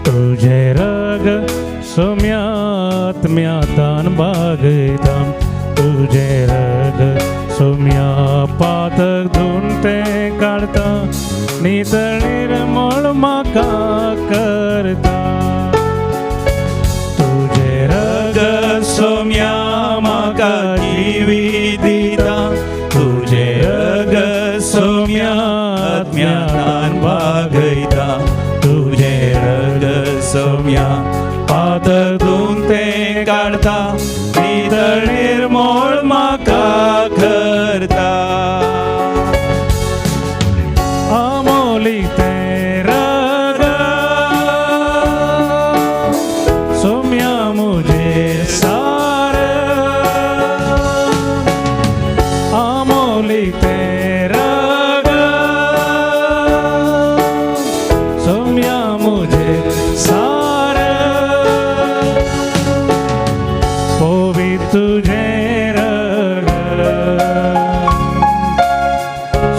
तुझे रग सोम्या आत्म्या तान बागयता, तुझे रग सोम्या पातक धुवन तें काडता, नितळ निर्मळ म्हाका करता. तुझे रग सोम्या म्हाका जिवीत दिता, तुझे रग सोम्या आत्म्या तान बागयता, तुझे रग सोम्या पातक धुवन तें काडता, नितळ निर्मळ म्हाका करता. आमोली तें रग सोम्या मुझे सार, आमोली तें रग सोम्या मुझे सार, पवित्र तुझे रग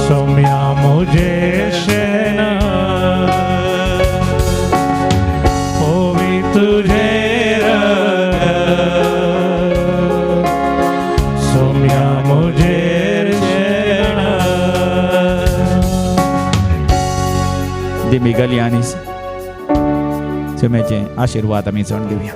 सोम्या मुझे शेण, पवित्र तुझे रग सोम्या मुझे शेण. दिंबी घाली आनी सोम्याचे आशिर्वाद आमी जाण घेवया.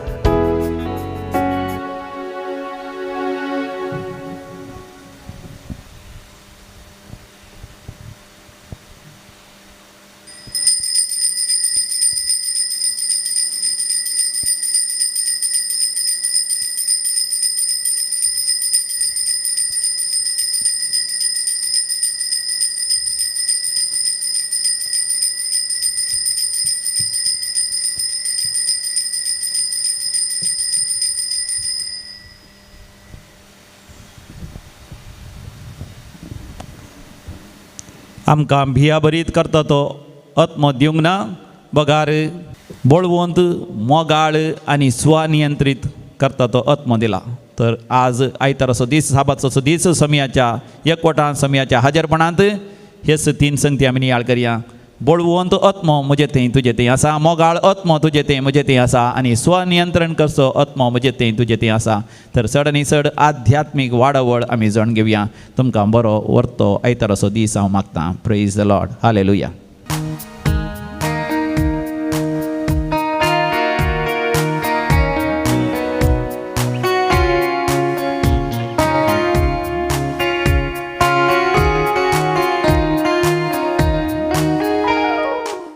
आमकां भियाभरीत करता तो आत्मो दिवंक ना, बगार बळवंत, मोगाळ आनी स्वनियंत्रीत करता तो आत्मो दिला. तर आज आयताराचो दीस, साबाचो दीस, समयाच्या एकवटान, समयाच्या हाजेरपणांत हेच तीन संगती आमी नियाळ करया. बळवंत आत्मो म्हजे थंय तुजे थंय आसा, मोगाळ आत्मो तुजे थंय म्हजे थंय आसा, आनी स्वनियंत्रण करचो आत्मो म्हजे थंय तुजे थंय आसा. तर चड आनी चड आध्यात्मीक वाडावळ आमी जाण घेवया. तुमकां बरो वर्तो आयताराचो दीस हांव मागतां. Praise the Lord. Hallelujah.